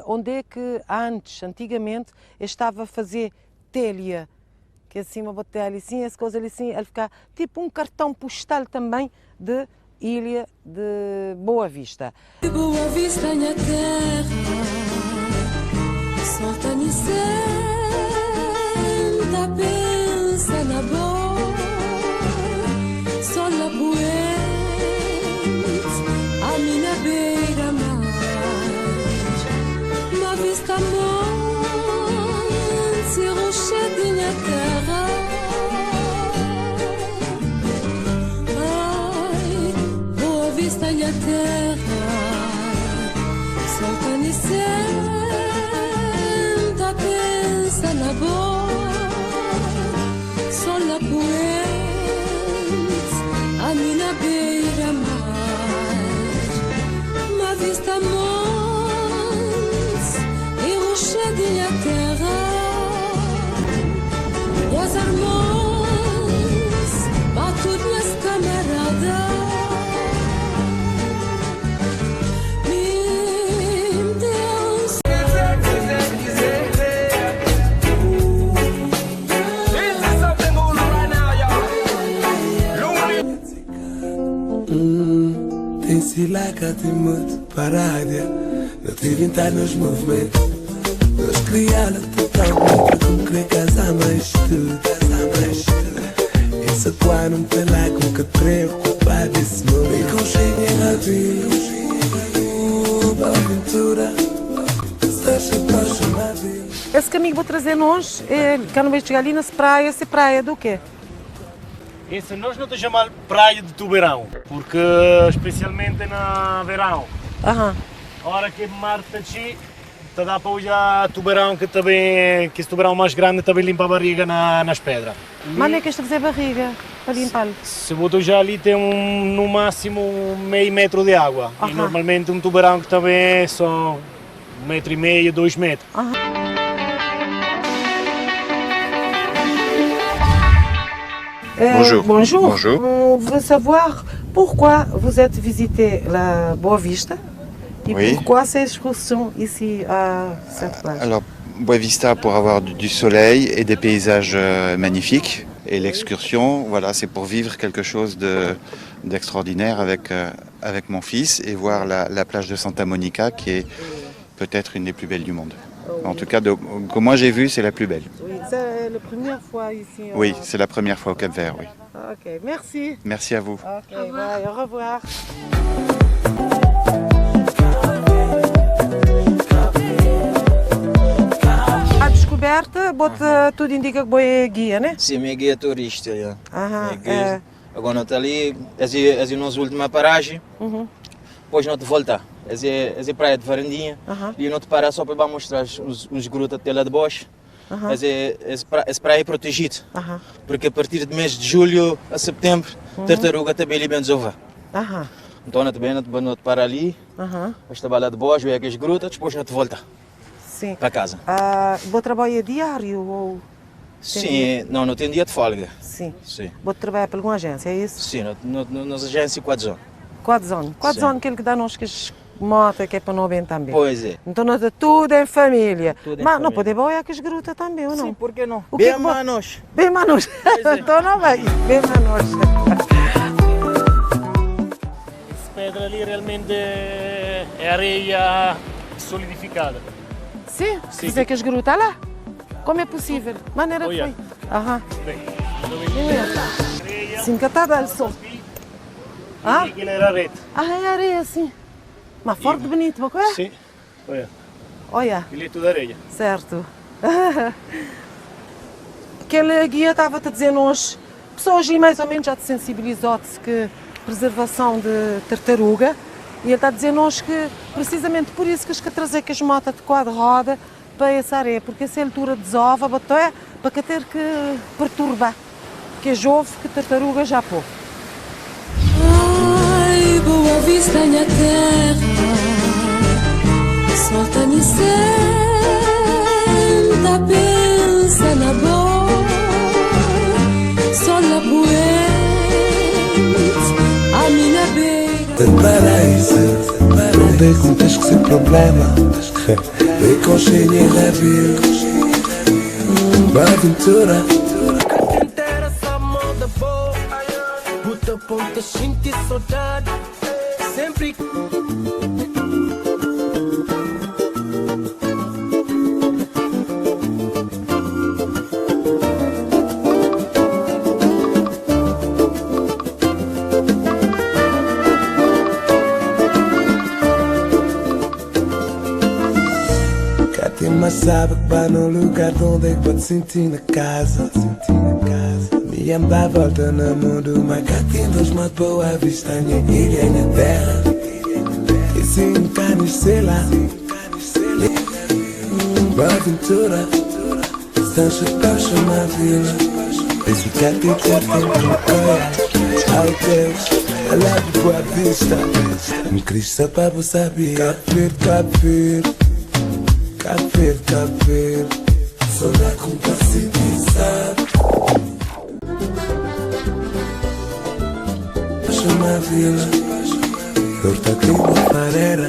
Onde é que antes, antigamente, eu estava a fazer telha, que assim uma botelha assim, essa coisa ali assim, ele ficar tipo um cartão postal também de Ilha de Boa Vista. Boa Vista, minha terra, solta-me senta, pensa na boa, sol na poente, a minha beira-mar, uma vista monte, rochedo minha terra. Ai, Boa Vista, minha terra, solta-me senta, pensa na boa, sol na poente, a minha beira-mar, uma vista monte e rochedo minha terra, e as irmãs, batudo nas camaradas. Meu Deus. Tem silaca, tem muito parádia. Não te inventar nos movimentos. Nós criá-la totalmente. Como querer casar mais tu, casar mais tu. Essa tua não tem lá com que preocupar desse mundo. E com cheio rabinho, aventura. Estás apaixonado. Esse caminho que vou trazer nós é cá no meio de chegar ali nessa praia, essa praia do quê? Esse nós não te chamamos praia de Tubarão, porque especialmente no verão, Aham. a hora que mar está te dá para olhar tubarão que também, que esse tubarão mais grande também limpa a barriga nas pedras. Mas não é que este a fazer barriga para limpar. Se botou já ali tem no máximo meio metro de água. E Aham. normalmente um tubarão que também é só 1,5 m, 2 metros. Bonjour. Bonjour. Bonjour. On veut savoir pourquoi vous êtes visité la Boa Vista et Oui. pourquoi ces excursions ici à cette plage. Alors, Boa Vista pour avoir du soleil et des paysages magnifiques. Et l'excursion, voilà, c'est pour vivre quelque chose d'extraordinaire avec, avec mon fils et voir la, la plage de Santa Monica qui est peut-être une des plus belles du monde. En tout cas, de, que moi j'ai vu, c'est la plus belle. Oui, c'est la première fois ici. Oui, c'est la première fois au Cap Vert, oui. Ok, merci. Merci à vous. Ok, au revoir. Bye, au revoir. A descoberta, bota, tudo indica que boi é guia, né? Sim, minha guia turista, é. Aham, Minha guia. é. Agora não está ali, essa é, essa é a nossa última paragem, Uhum. depois não te volta. Essa é, essa é praia de Varandinha, Aham. e não te para só para mostrar os, os grutas até lá de baixo. Aham. Essa, é, essa, praia, essa praia é protegida, Aham. porque a partir do mês de julho a setembro, Uhum. tartaruga também ali bem desova. Aham. Então não te bem, não te, não te para ali, Aham. vais trabalhar de baixo, ver as grutas, depois não te volta Sim. para casa. Ah, bom trabalho é diário ou Sim, não, não tem dia de folga. Sim. Sim. Vou trabalhar para alguma agência, é isso? Sim, no, no, no, nas agências Quadzone. Quadzone. Quadzone, aquele que dá nós que as moto que é para não bem também. Pois é. Então nós é tudo em família. Tudo em Mas não família. pode boiar que as grutas também, ou não? Sim, por que não? O que Bem é que bo- manos. Bem manos. então não vai. Bem manos. Essa pedra ali realmente é areia solidificada. Sim? Sim. Dizer que as grutas lá? Como é possível? Maneira que Olha. foi. Aham. Bem, Sim, que está a som. Ah? Aquilo era rede. Ah, é areia, sim. Mas forte, bonito, não é? Sim. Olha, Olha. aquilo é tudo areia. Certo. Aquele guia estava-te a dizer nós, pessoas e mais ou menos já te sensibilizou-te que preservação de tartaruga, e ele está a dizer nós que precisamente por isso que as que trazer que as motas de quadro roda para essa areia, porque essa altura desova, bateu, para que ter que perturbar, que é jove que tartaruga já pô. Ai, Boa Vista, minha terra, solta-me senta, pensa na boa, sol na poente, a minha beira. De paraíso, onde contas que sem problema. Vem com cheia da vida, uma aventura. Inteira essa moda boa Puta ponta, sinto saudade Sempre Cá tem mais sabe que vai no lugar onde é que pode sentir na casa. Me anda à volta no mundo, mas cá tem dois mais boa vista, minha ilha, minha terra. E se um canis, sei lá. Uma aventura, Sancho Pacha, uma vila. Esse cá tem que tem Ai Deus, I love Boa Vista. Me Cristo para você saber. Cabo Verde, Cabo Verde. Cabo Verde, Cabo Verde. Só dá com sabe. Chama a vila. Torta tem uma pareira.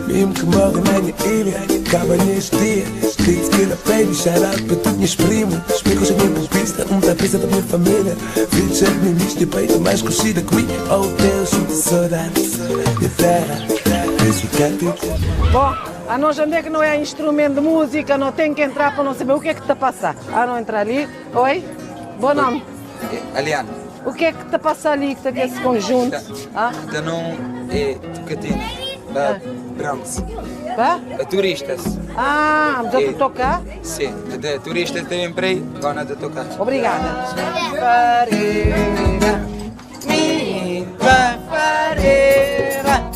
Mesmo que morre na minha ilha, acaba neste dia. Street killer baby, shout out para todos meus primos. Explico a minha conquista, um da pista da minha família. Filho de mim, misto e peito, mais crescida comigo. Oh Deus, sinto saudade, minha terra. Esse gato Bom, a nós onde é que não é instrumento de música, não tem que entrar para não saber o que é que está a passar. A não entrar ali. Oi? Bom nome. Aliano. O que é que está a passar ali que está aqui esse conjunto? Ah? Então não é Tocantins, da Bronx. Pá? É turistas. Ah, mas eu tocar? Sim, de turistas também para aí, vão de tocar. Obrigada. Fareira, minha fareira.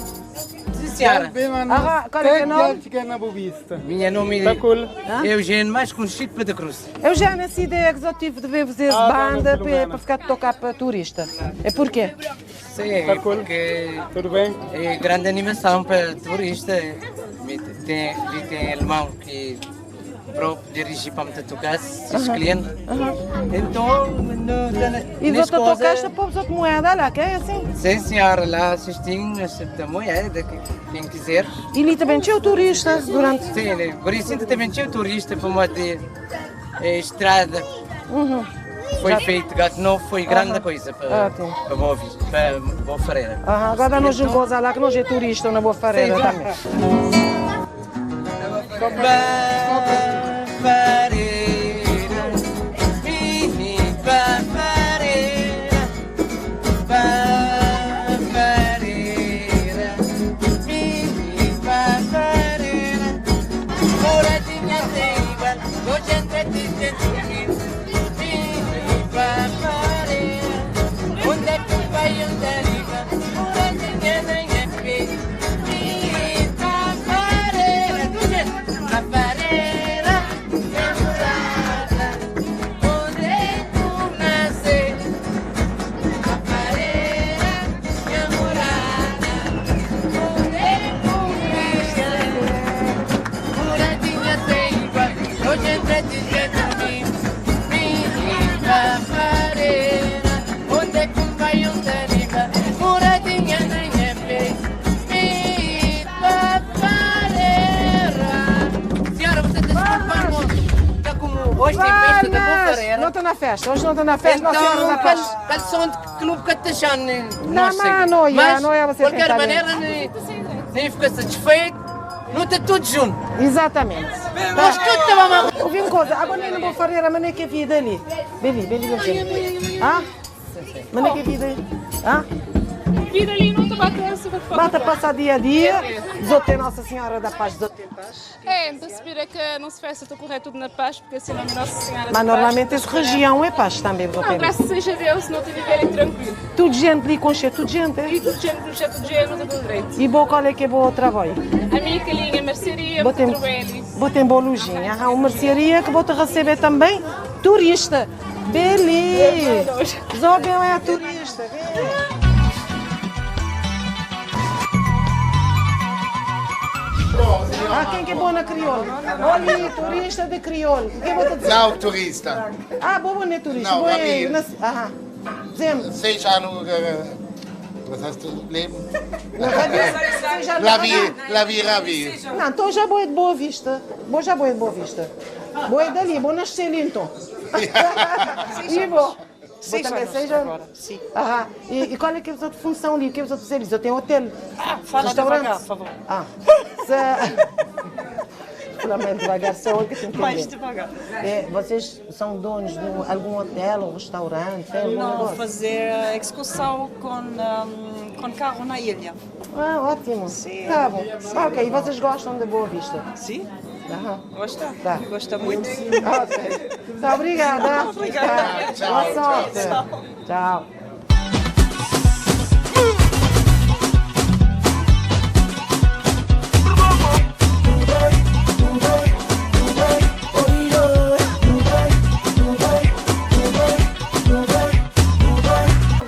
Sim, senhora. Ah, qual é que é o nome? Minha nome é Eugênio, mais conhecido Pedro Cruz. Eu já nessa ideia que eu tive de ver vocês Ah, banda dona para, Filomena. para ficar a tocar para turista. É porquê? Sim, é porque Tudo bem? É grande animação para turista. Tem, tem alemão que próprio dirige para me tocar, se Aham. cliente. Então, no, E nas você coisas- tocaste para os outros moeda lá, que é assim? Sim, senhora, lá assistimos, aceita moeda, quem quiser. E ali também tinha o turista durante. Sim, né? por isso também tinha o turista para uma de, eh, estrada. Uhum. Foi Já- feito gato novo, foi grande Aham. coisa para Ótimo. para Boa Vista, para Boa Ferreira. Aham, agora dá-nos um coisa lá que nós é turista na Boa Ferreira Sim. também. Fareira, mini Fareira, Fareira, mini Fareira. Moradinha sem igual, hoje entre ti dentro de mim. Mini Fareira, onde é que vai onde liga? Moradinha nem é filho. Mini Fareira, tu gente, Fareira, namorada, onde é tu nasce? Fareira, namorada, onde é tu nasce? Moradinha sem igual, hoje entre ti dentro de mim. Menina Fareira, onde é que vai onde liga? Moradinha nem é feio. Menina Fareira. Senhora, você está desculpando. Está como hoje tem festa da Boa Fareira. Não estou na festa, hoje não estou na festa, Nossa Senhora Então, da Paz. qual, qual som de clube que está achando? Não, mas não é, Mas, não é você de qualquer tentar maneira, nem fica satisfeito. Não está tudo junto. Exatamente. Nós tudo estamos Ouvi uma coisa, agora nem não vou fazer a maneira que é vida ali. Beli, beli, beli. Ah? Maneira que é vida ali. Ah? Vida ali não está batendo Bata passar dia a dia, desote Nossa Senhora da Paz, desote paz. É, então se vira que não se festa, estou a correr tudo na paz, porque assim não é Nossa Senhora Mas da Paz. normalmente essa região é paz também, Não, desote. graças seja Deus, não te viverem tranquilo. Tudo gente ali, com cheio, tudo gente, é? E tudo gente, não tudo gente, não está tudo direito. E boa, qual é que é boa trabalho? A minha calinha, mercearia, Botem, muito trabalho. botem boa lojinha. Há uma mercearia que vou-te receber também turista. Beli! Zobel é a turista. vem. Ah, quem que é bom na crioulo? Olha aí, turista de crioulo. O que vou te dizer? Não, turista. Ah, boa não é turista. Não, boa é... Ramiro. Ah, dizemos. Seis anos. Was hast du Leben? Seis anos. Ravi, Ravi, Ravi. Não, então já boa é de Boa Vista. Boa já boa é de Boa Vista. Boa é dali, boa nascer ali então. E bom. Seis Vou também anos 6 anos. agora, sim. Aham. E qual é que é a sua função ali? O que é que você diz? Eu tenho hotel. Ah, fala restaurante. devagar, por favor. Ah. Se... Fala mais devagar, só eu que te entender. Mais devagar. É, vocês são donos de algum hotel ou restaurante? Tem algum Não, negócio? fazer excursão com carro na ilha. Ah, ótimo. Sim. Tá bom. Ah, ok. E vocês gostam da Boa Vista? Sim. Aham. Gosta? Tá. Gosta muito. Ok. Tá, obrigada. Obrigada. Tá. Tchau, Boa sorte. tchau. Tchau.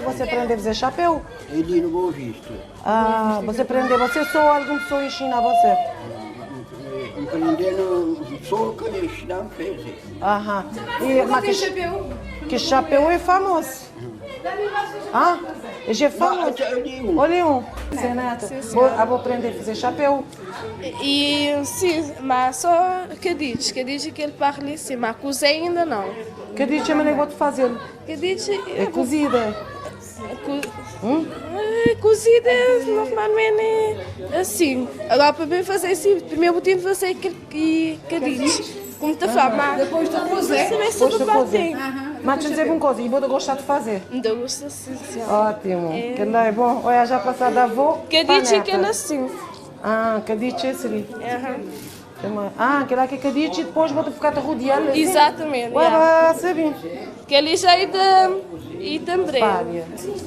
Você aprendeu a fazer chapéu? Ali no Boa Vista. Ah, você aprendeu. Você só alguma pessoa ensina a você? Aprendendo só que ensinar fez. Aham. E, mas que chapéu é famoso. Ah, esse é famoso. Olha um. Senato. Sim, senhora. Vou aprender a fazer chapéu. E sim, mas só que diz que ele parla assim, mas cozinha ainda não. Que diz, mas nem vou te fazer. Que diz É cozida. Hum? Cozida normalmente é assim. Agora para bem fazer assim, primeiro tenho de fazer aquele que diz. Como te fala, mas Depois de cozer. Depois Depois de cozer. Aham. Mas deixa eu dizer uma coisa, e vou gostar de fazer. Não gosto sim, senhora. Ótimo. É. Que lá é bom. Olha, já passada a avó. Que pra diz que neta. é assim. Ah, que diz esse ali. Aham. Ah, aquele lá que é cadite e depois vou ficar a rodear. Assim. Exatamente. Ué, yeah. sabe? Que ele já é de Itambé.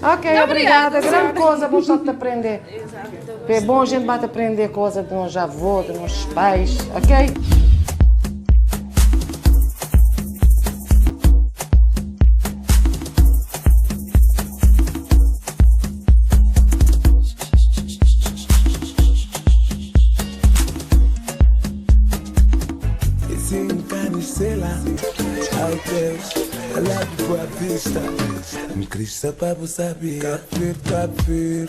Ok, obrigada. Grande coisa, bom só te aprender. Exato. É bom a gente vai te aprender coisa de nossos avós, de nossos pais, ok? E se encanecer lá, ao Deus, lá de Boa Vista. Me Cristo para saber. Café, café,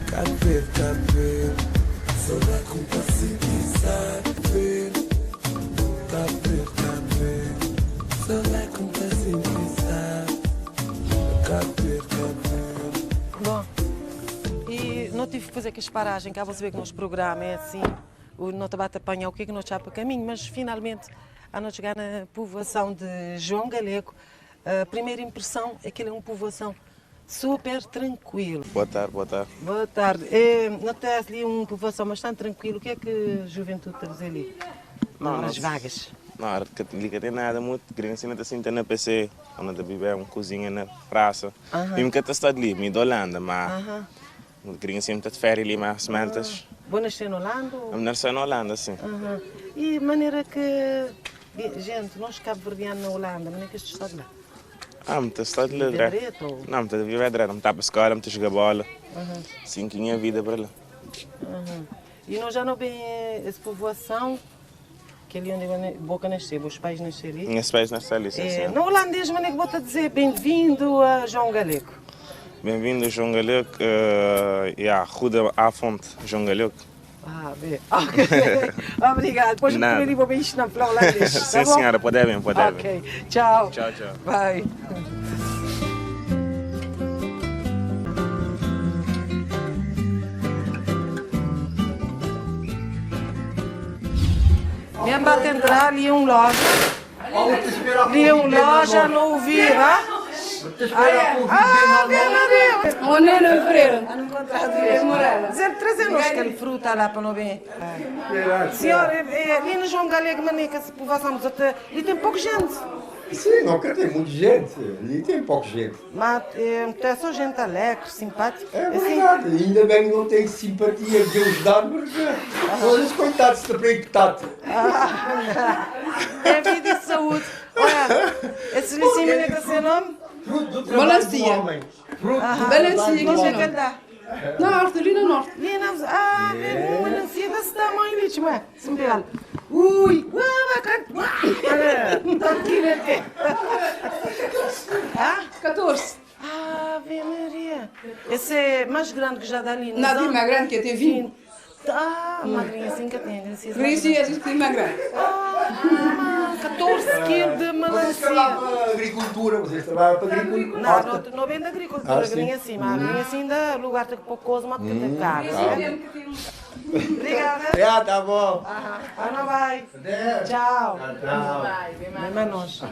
café, café. Só dá com paciência. Café, café, café. Só dá com paciência. Não tive que fazer aquelas paragens, cá você vê que nosso programa é assim, o não te bate apanhar o que é que não chapa caminho, mas finalmente, a nós chegar na povoação de João Galego, a primeira impressão é que ele é uma povoação super tranquilo. Boa tarde, boa tarde. Boa tarde. É, não tens ali uma povoação bastante tranquila. O que é que a juventude está a fazer ali? Não, Nas não. vagas. Não, ali que tem nada muito grande, assim, não está na PC, onde vive uma cozinha na praça. Aham. E nunca está ali, me da Holanda, mas Aham. queria sempre estar de férias ali, mais semanas. Boa nascer na Holanda? ou- A nascer na Holanda, sim. Aham. E maneira que. Gente, nós cabo-verdianos na Holanda, maneira que este está de lá. Ah, me está de lá. Viver direito, ou- Não, me está a viver direto, me está para a escola, me está a jogar bola. Aham. Sim, que minha vida para lá. Aham. E nós já não bem essa povoação, que é ali onde eu Boca nasceu, os pais nasceram ali. Minhas pais nasceram ali, sim, É, sim. no holandês, maneira que vou-te dizer, bem-vindo a João Galego. Bem-vindo, João Galego. Uh, yeah, goedenavond, João Galego. Ah, bem. Ok. Obrigado. Depois me Nada. ali vou bem ensinar para holandês. Sim, tá bom? senhora, pode bem, pode bem. Ok. Tchau. Tchau, tchau. Bye. Minha bate entrar ali um loja. Ali um loja, não ouvi, ah? Ah, bem, Maria. Oh, Nena Freire. Dizer, trazer-nos aquela fruta lá para não ver. Senhor, ali no João Galego, maneca, se povoação, mas até- ali tem pouca gente. Sim, nunca tem muita gente. Ali tem pouca gente. Mas é só gente alegre, simpática. É verdade. Ainda bem que não tem simpatia de Deus dá, porque todos coitados de preocupado. Ah, é vida e saúde. Olha, esse ali em cima, é seu nome? Melancia. Melancia, Onde é que que ele dá? Norte, ali no norte. Ali na... Ah, é. melancia desse tamanho, ali, chama. Simbel. Ui, uau, bacana. Tanto quilo até. Ah? 14. Ave Maria. Esse é mais grande que já dá ali. Não, tem mais grande que tem 20. Ah, magrinha assim que tem. Melancia, a gente tem mais grande. Ah, 14 quilos de Vocês melancia. trabalham para a agricultura, vocês trabalham para a agricultura. Não, não, não vem da agricultura, Ah, sim. grinha assim, mas grinha assim dá lugar de pouco coisa, mas que tem caro. tá. Obrigada. É, tá bom. Ah, não vai. Tchau. Tchau. Bem, mais nós.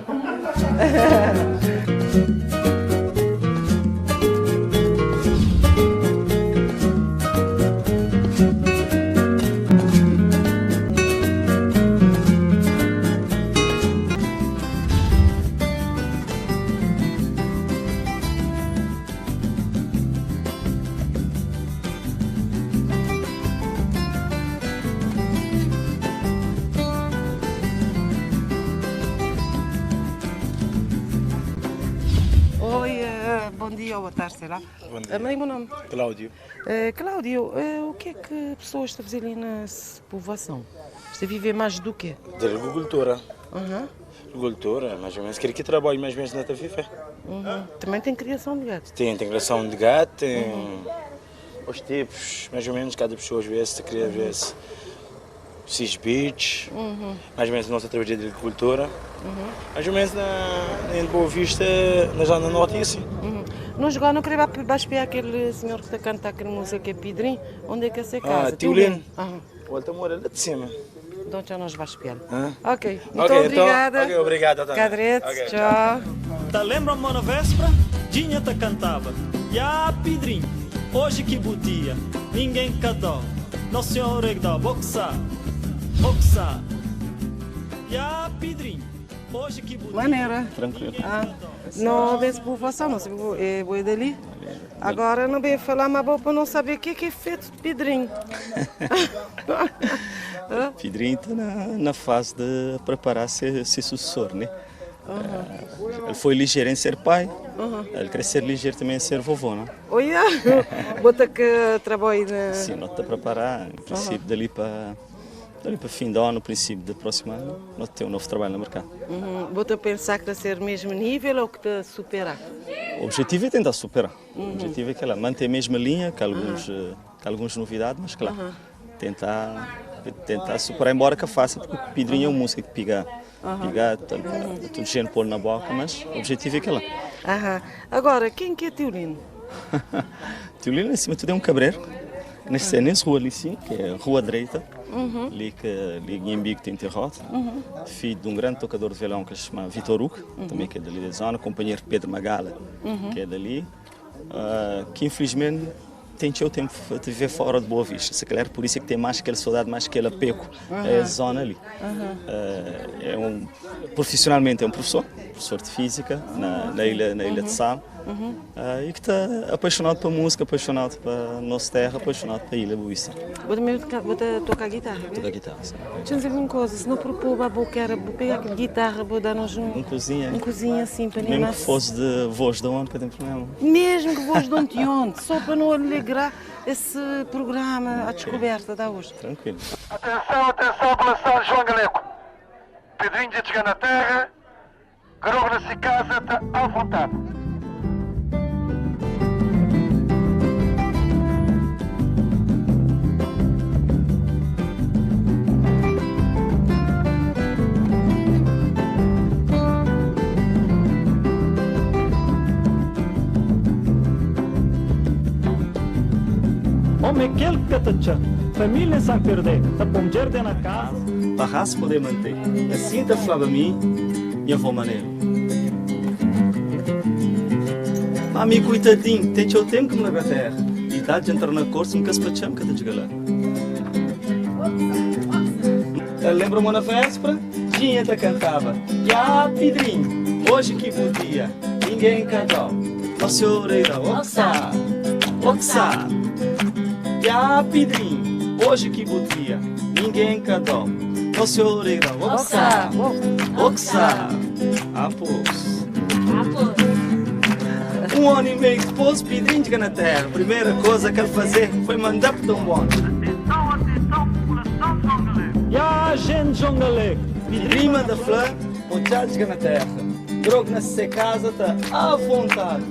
Oi, bom dia ou boa tarde, sei lá. Bom dia. Mas meu nome? Cláudio. Cláudio, o que é que pessoas estão a fazer ali na povoação? Está a viver mais do quê? Da agricultura. Uhum. Agricultura, mais ou menos. Quero que trabalhe mais ou menos na Tafifa. Uhum. Também tem criação de gatos. Tem integração de gato, tem os tipos, mais ou menos, cada pessoa às vezes se cria, às vezes, seis bichos, Uhum. mais ou menos nossa trabalho de agricultura. Uhum. Mais ou menos na, em Boa Vista, na Zona Norte e assim. Uhum. Não jogou, não queria baixo para aquele senhor que está a cantar aquela música que é Pedrinho. Onde é que é essa casa? Ah, Tio Lino. Aham. Volta a morar lá de cima. Então já nós vais espiar. Hã? Ok, muito Ok, então- obrigada. ok, obrigado, Tânia. Cadrete, Ok, tchau. Tá lembra mano véspera? Dinha te cantava. Ya Pedrinho, hoje que butia, ninguém cadó. Nosso Senhor é que dá boxa, boxa. Ya Pedrinho, hoje que butia. Maneira. Tranquilo. Ah, não vê se povoação, não sei, é boi dali. Agora não bem falar, mas bom para não saber o que é que é feito de Pedrinho. Pedrinho está na, na fase de preparar ser, ser sucessor, né? Uhum. Ele foi ligeiro em ser pai, Uhum. ele quer ser ligeiro também em ser vovô, não? Olha, bota que trabalho na... Sim, nós está a preparar, em princípio, dali para dali para fim do ano, princípio do próximo ano, nós temos um novo trabalho no mercado. Uhum. Bota a pensar que está a ser mesmo nível ou que está a superar? O objetivo é tentar superar. Uhum. O objetivo é que ela manter a mesma linha, com alguns, com algumas novidades, mas claro, Uhum. tentar superar, embora que faça, porque o Pedrinho é uma música que piga, Uhum. piga, tudo gente pôr na boca, mas o objetivo é que ela. Aham. Agora, quem que é Teolino? Teolino, acima de tudo, é um cabreiro. Nesse, nesse rua ali sim, que é Rua Direita, ali que ali Nhambico tem terrote. Filho de um grande tocador de violão que se chama Vitor Hugo, também que é dali da zona, companheiro Pedro Magala, que é dali, que infelizmente tem seu tempo de viver fora de Boa Vista. Se calhar por isso é que tem mais aquela saudade, mais aquele apego a essa zona ali. É um, profissionalmente é um professor, professor de física na ilha de Sal, e que está apaixonado pela música, apaixonado pela nossa terra, apaixonado pela Ilha Boa Vista. Vou também tocar, vou tocar guitarra, viu? Tocar guitarra, sim. Deixa eu dizer uma coisa, se não propor, vou quero, vou pegar aquela guitarra, vou dar-nos um... Um cozinha. Um cozinha assim, para Mesmo animar. que fosse de voz de onde, que tem problema. Mesmo que voz de onde onde, só para não alegrar esse programa, a descoberta da hoje. Tranquilo. Atenção, atenção, população de João Galeco. Pedrinho de chegar na terra, Grogo na casa, está à vontade. Homem aquele que te família sem perder, tá bom jardim na casa. Para se poder manter. Assim tá falava a mim, minha avó maneiro. Mami, coitadinho, tem seu tempo que me leva a terra. Idade de entrar na corte, nunca se pacham que te chega lá. Lembra-me na véspera? Tinha te cantava. Ya, Pedrinho, hoje que bom dia, ninguém cantou. Nossa orelha, oxa, oxa. Ya, Pedrinho, hoje que bom dia, ninguém cantou. Nossa orelha, oxa, oxa. Ah, pois. Um ano e meio depois, Pedrinho chega na terra. Primeira coisa que ele fazer foi mandar para Dom Bom. Ya, gente João Galego. Pedrinho manda flor, o tchau chega na terra. Drogo na sua casa tá à vontade.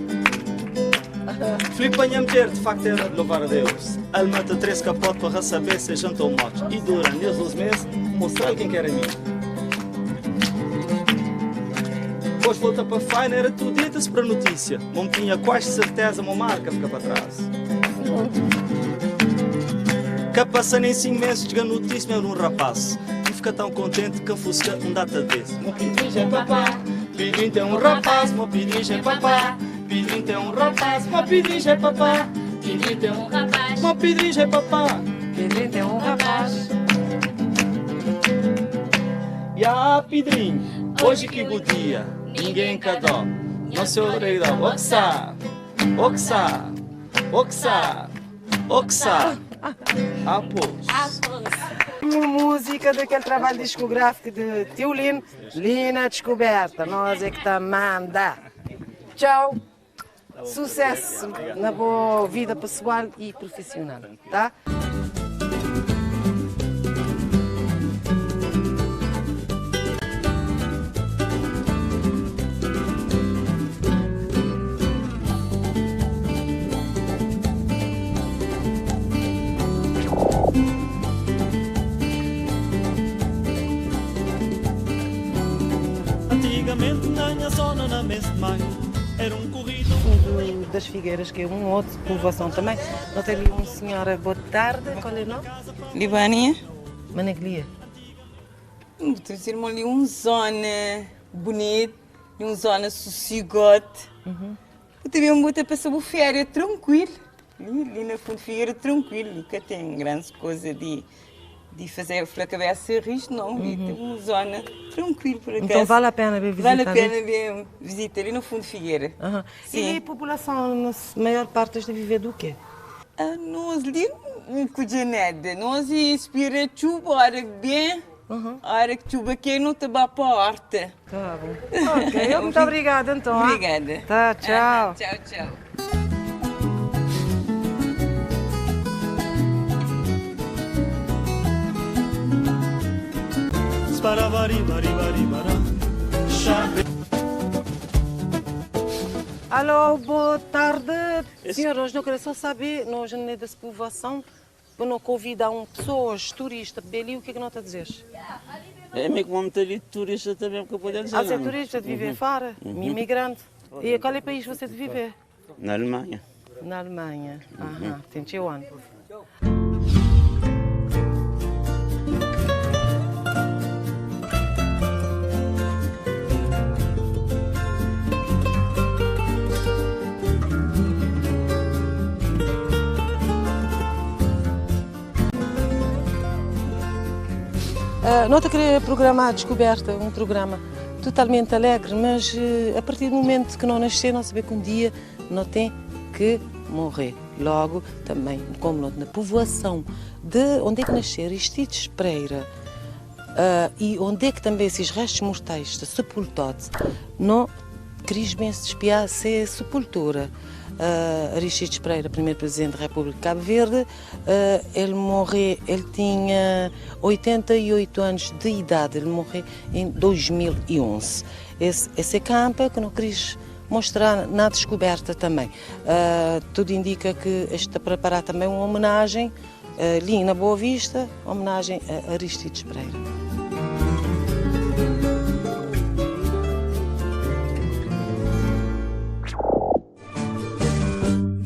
Filipe Anhamter, de facto, era de louvar a Deus. Ele mata três capotes para saber se jantou mortos. E durante esses 12 meses, mostrar quem quer a mim. Depois volta para a Faina, era tudo dita-se para notícia. Não tinha quase certeza, uma marca fica para trás. Que passa nem 5 meses, chega notícia, era um rapaz. E fica tão contente que fusca um data desse. Meu pedrinho já é papá, pedrinho tem um rapaz, meu pedrinho já é papá. Pedrinho tem um rapaz, meu pedrinho já é papá. Pedrinho tem um rapaz, meu pedrinho já é papá. Pedrinho tem um rapaz. Ya, Pedrinho, hoje que bom dia, ninguém cadó. Nossa orelha, oxa, oxa, oxa, oxa. Ah, pois. Uma música daquele trabalho discográfico de Tio Lino, Lina Descoberta, nós é que tá manda. Tchau. Sucesso na boa vida pessoal e profissional, tá? Antigamente na minha zona, na mês de maio, era um corrido. Fundo das Figueiras, que é um outro povoação também. Nós temos ali uma senhora, boa tarde, qual é o nome? Libânia. Managlia. Trouxeram ali uma zona bonita, uma zona sossegote. Eu também vou ter passado férias tranquilo. Ali na Fundo Figueira, tranquilo. Nunca tem grande coisa de fazer a cabeça risco, não. Ali tem uma zona tranquilo por acaso. Então vale a pena vir visitar. Vale a pena vir visitar ali no Fundo Figueira. Sim. E a população, na maior parte, está a viver do quê? Ah, nós ali não cuida nada. Nós inspira chuva, a hora que vem, a hora que chuva aqui, não te vai para a horta. Tá bom. Ok, muito obrigada então. Obrigada. Tá, tchau. Tchau, tchau. Alô, boa tarde. Senhor, hoje não queria só saber, nós não é dessa povoação, para não convidar um pessoas, turistas, ali, o que é que não está a dizer? É meio como ali turista também, porque eu poder dizer. Ah, você é turista de viver fora, imigrante. E qual é o país você de viver? Na Alemanha. Na Alemanha, aham, tem teu ano. No ta kre programa A Descoberta, un programa totalmente alegre, mas a partir do momento que no nasce, no sabe que un dia no ten que morre. Logo, também, como no na povoação de onde é que nasce Aristides Pereira e onde é que também esses restos mortais estão sepultados, no queris bem se espiar se sepultura. Aristides Pereira, primeiro presidente da República de Cabo Verde, ele morreu, ele tinha 88 anos de idade, ele morreu em 2011. Esse campo que não quis mostrar na descoberta também. Tudo indica que está a preparar também uma homenagem ali na Boa Vista, homenagem a Aristides Pereira.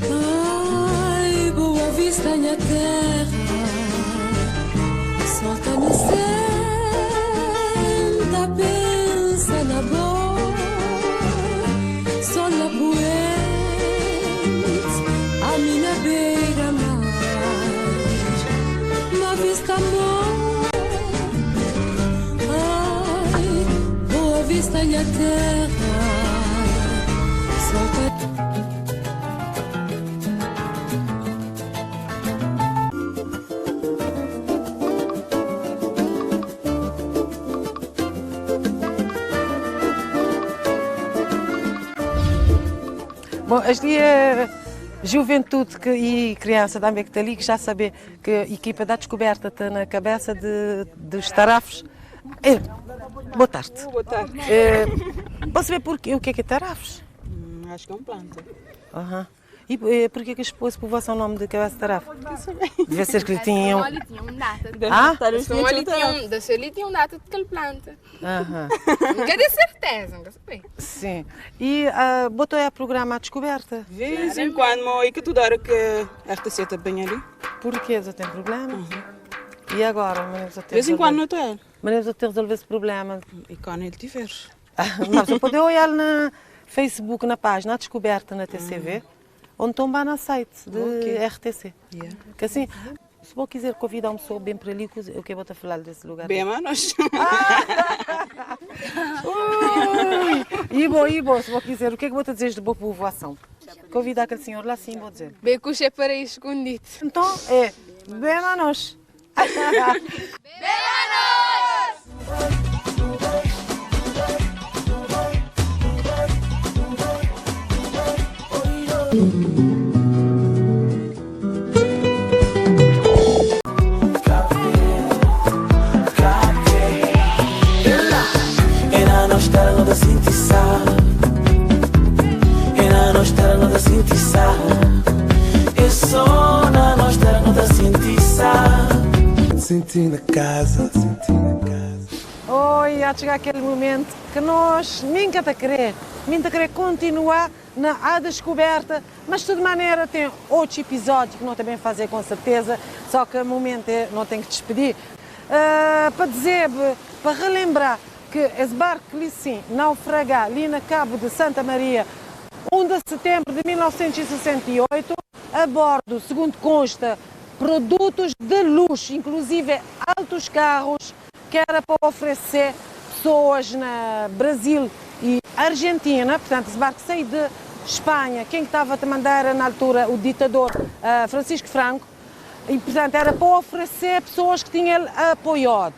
Ai, Boa Vista, minha terra, sol tá nascendo, pensa na boa, sol na poente, a minha beira mar, uma vista amor. Ai, Boa Vista, minha terra, sol tá. Bom, este é juventude que, e criança também que está ali, que já sabe que a equipa da descoberta está na cabeça dos tarafos. Boa tarde. Boa tarde. Posso saber porquê, o que é que é tarafos? Acho que é um planta. Aham. E porquê que expôs por vosso nome de cabeça de tarafo? Devia ser que lhe tinham... Ali tinha um data. Ah? Ali tinha um data de aquele planta. Aham. Nunca de certeza, nunca sabia. Sim. E botou aí a programa à descoberta? De vez em quando, mas é que toda hora que a RTC está bem ali. Porquê? Já tem problema? E agora? De vez em quando não estou. Mas eu tenho que resolver esse problema. E quando ele tiver. Mas você pode olhar na Facebook, na página, à descoberta na TCV, ou então vá no site de RTC. Yeah. Que assim, se você quiser convidar uma pessoa bem para ali, o que eu vou te falar desse lugar? Bem, manos. Ui! E bom, se você quiser, o que é que vou te dizer de boa povoação? Convidar aquele senhor lá sim, vou dizer. Bem que o paraíso escondido. Então, é, bem, manos. Bem, manos! Senti na casa, senti na casa. Oi, há de chegar aquele momento que nós nunca te querer, nunca querer continuar na A Descoberta, mas de toda maneira tem outro episódio que não também fazer com certeza, só que o momento é, não tenho que despedir. Para dizer, para relembrar que esse barco ali sim, naufragar ali na Cabo de Santa Maria, 1 de setembro de 1968, a bordo, segundo consta, produtos de luxo, inclusive altos carros, que era para oferecer pessoas na Brasil e Argentina. Portanto, esse barco saiu de Espanha, quem estava a mandar era na altura o ditador Francisco Franco, e portanto era para oferecer pessoas que tinham ele apoiado.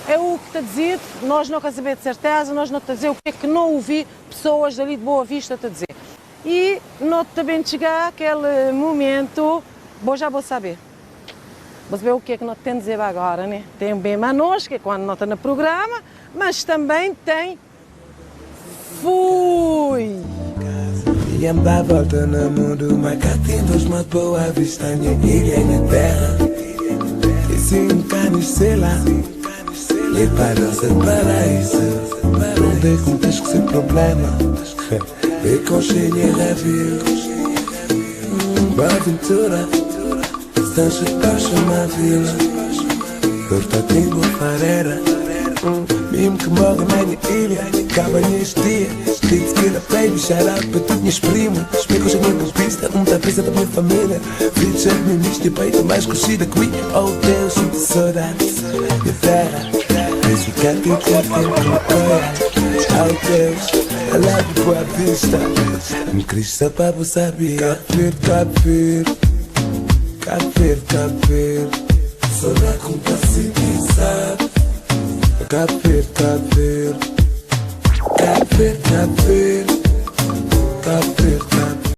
É o que está dizer, nós não queremos saber de certeza, nós não estamos a dizer o que é que não ouvi pessoas dali de Boa Vista a dizer. E não também chegar aquele momento, bom, já vou saber. Vou saber o que é que não tem a dizer agora, né? Tem bem manos, que é quando não está no programa, mas também tem Fui! E anda a volta no mundo, mas cá tem dois mais Boa Vista, minha ilha, minha terra. E se um canis, sei lá, e parece paraíso. Onde contas que sem problema, e com cheia da vida. Boa aventura. Tanche chama vila. Horta tem boa farera. Mesmo que morre na minha ilha, acaba neste dia. Let's get a baby, shout out para todos minhas primas. Explico já minha pista, da pista da minha família. Filhos de mim, de peito mais crescida que mim. Oh Deus, sinto saudades. Minha terra, desde que eu te Oh Deus, I love you, Boa Vista. Me Cristo para sabia. Cabo Verde, Cabo Verde. Cabo Verde, Cabo Verde. Saudade com sabe. Cabo Verde, Cabo Verde. Cabo Verde, Cabo Verde. Cabo Verde.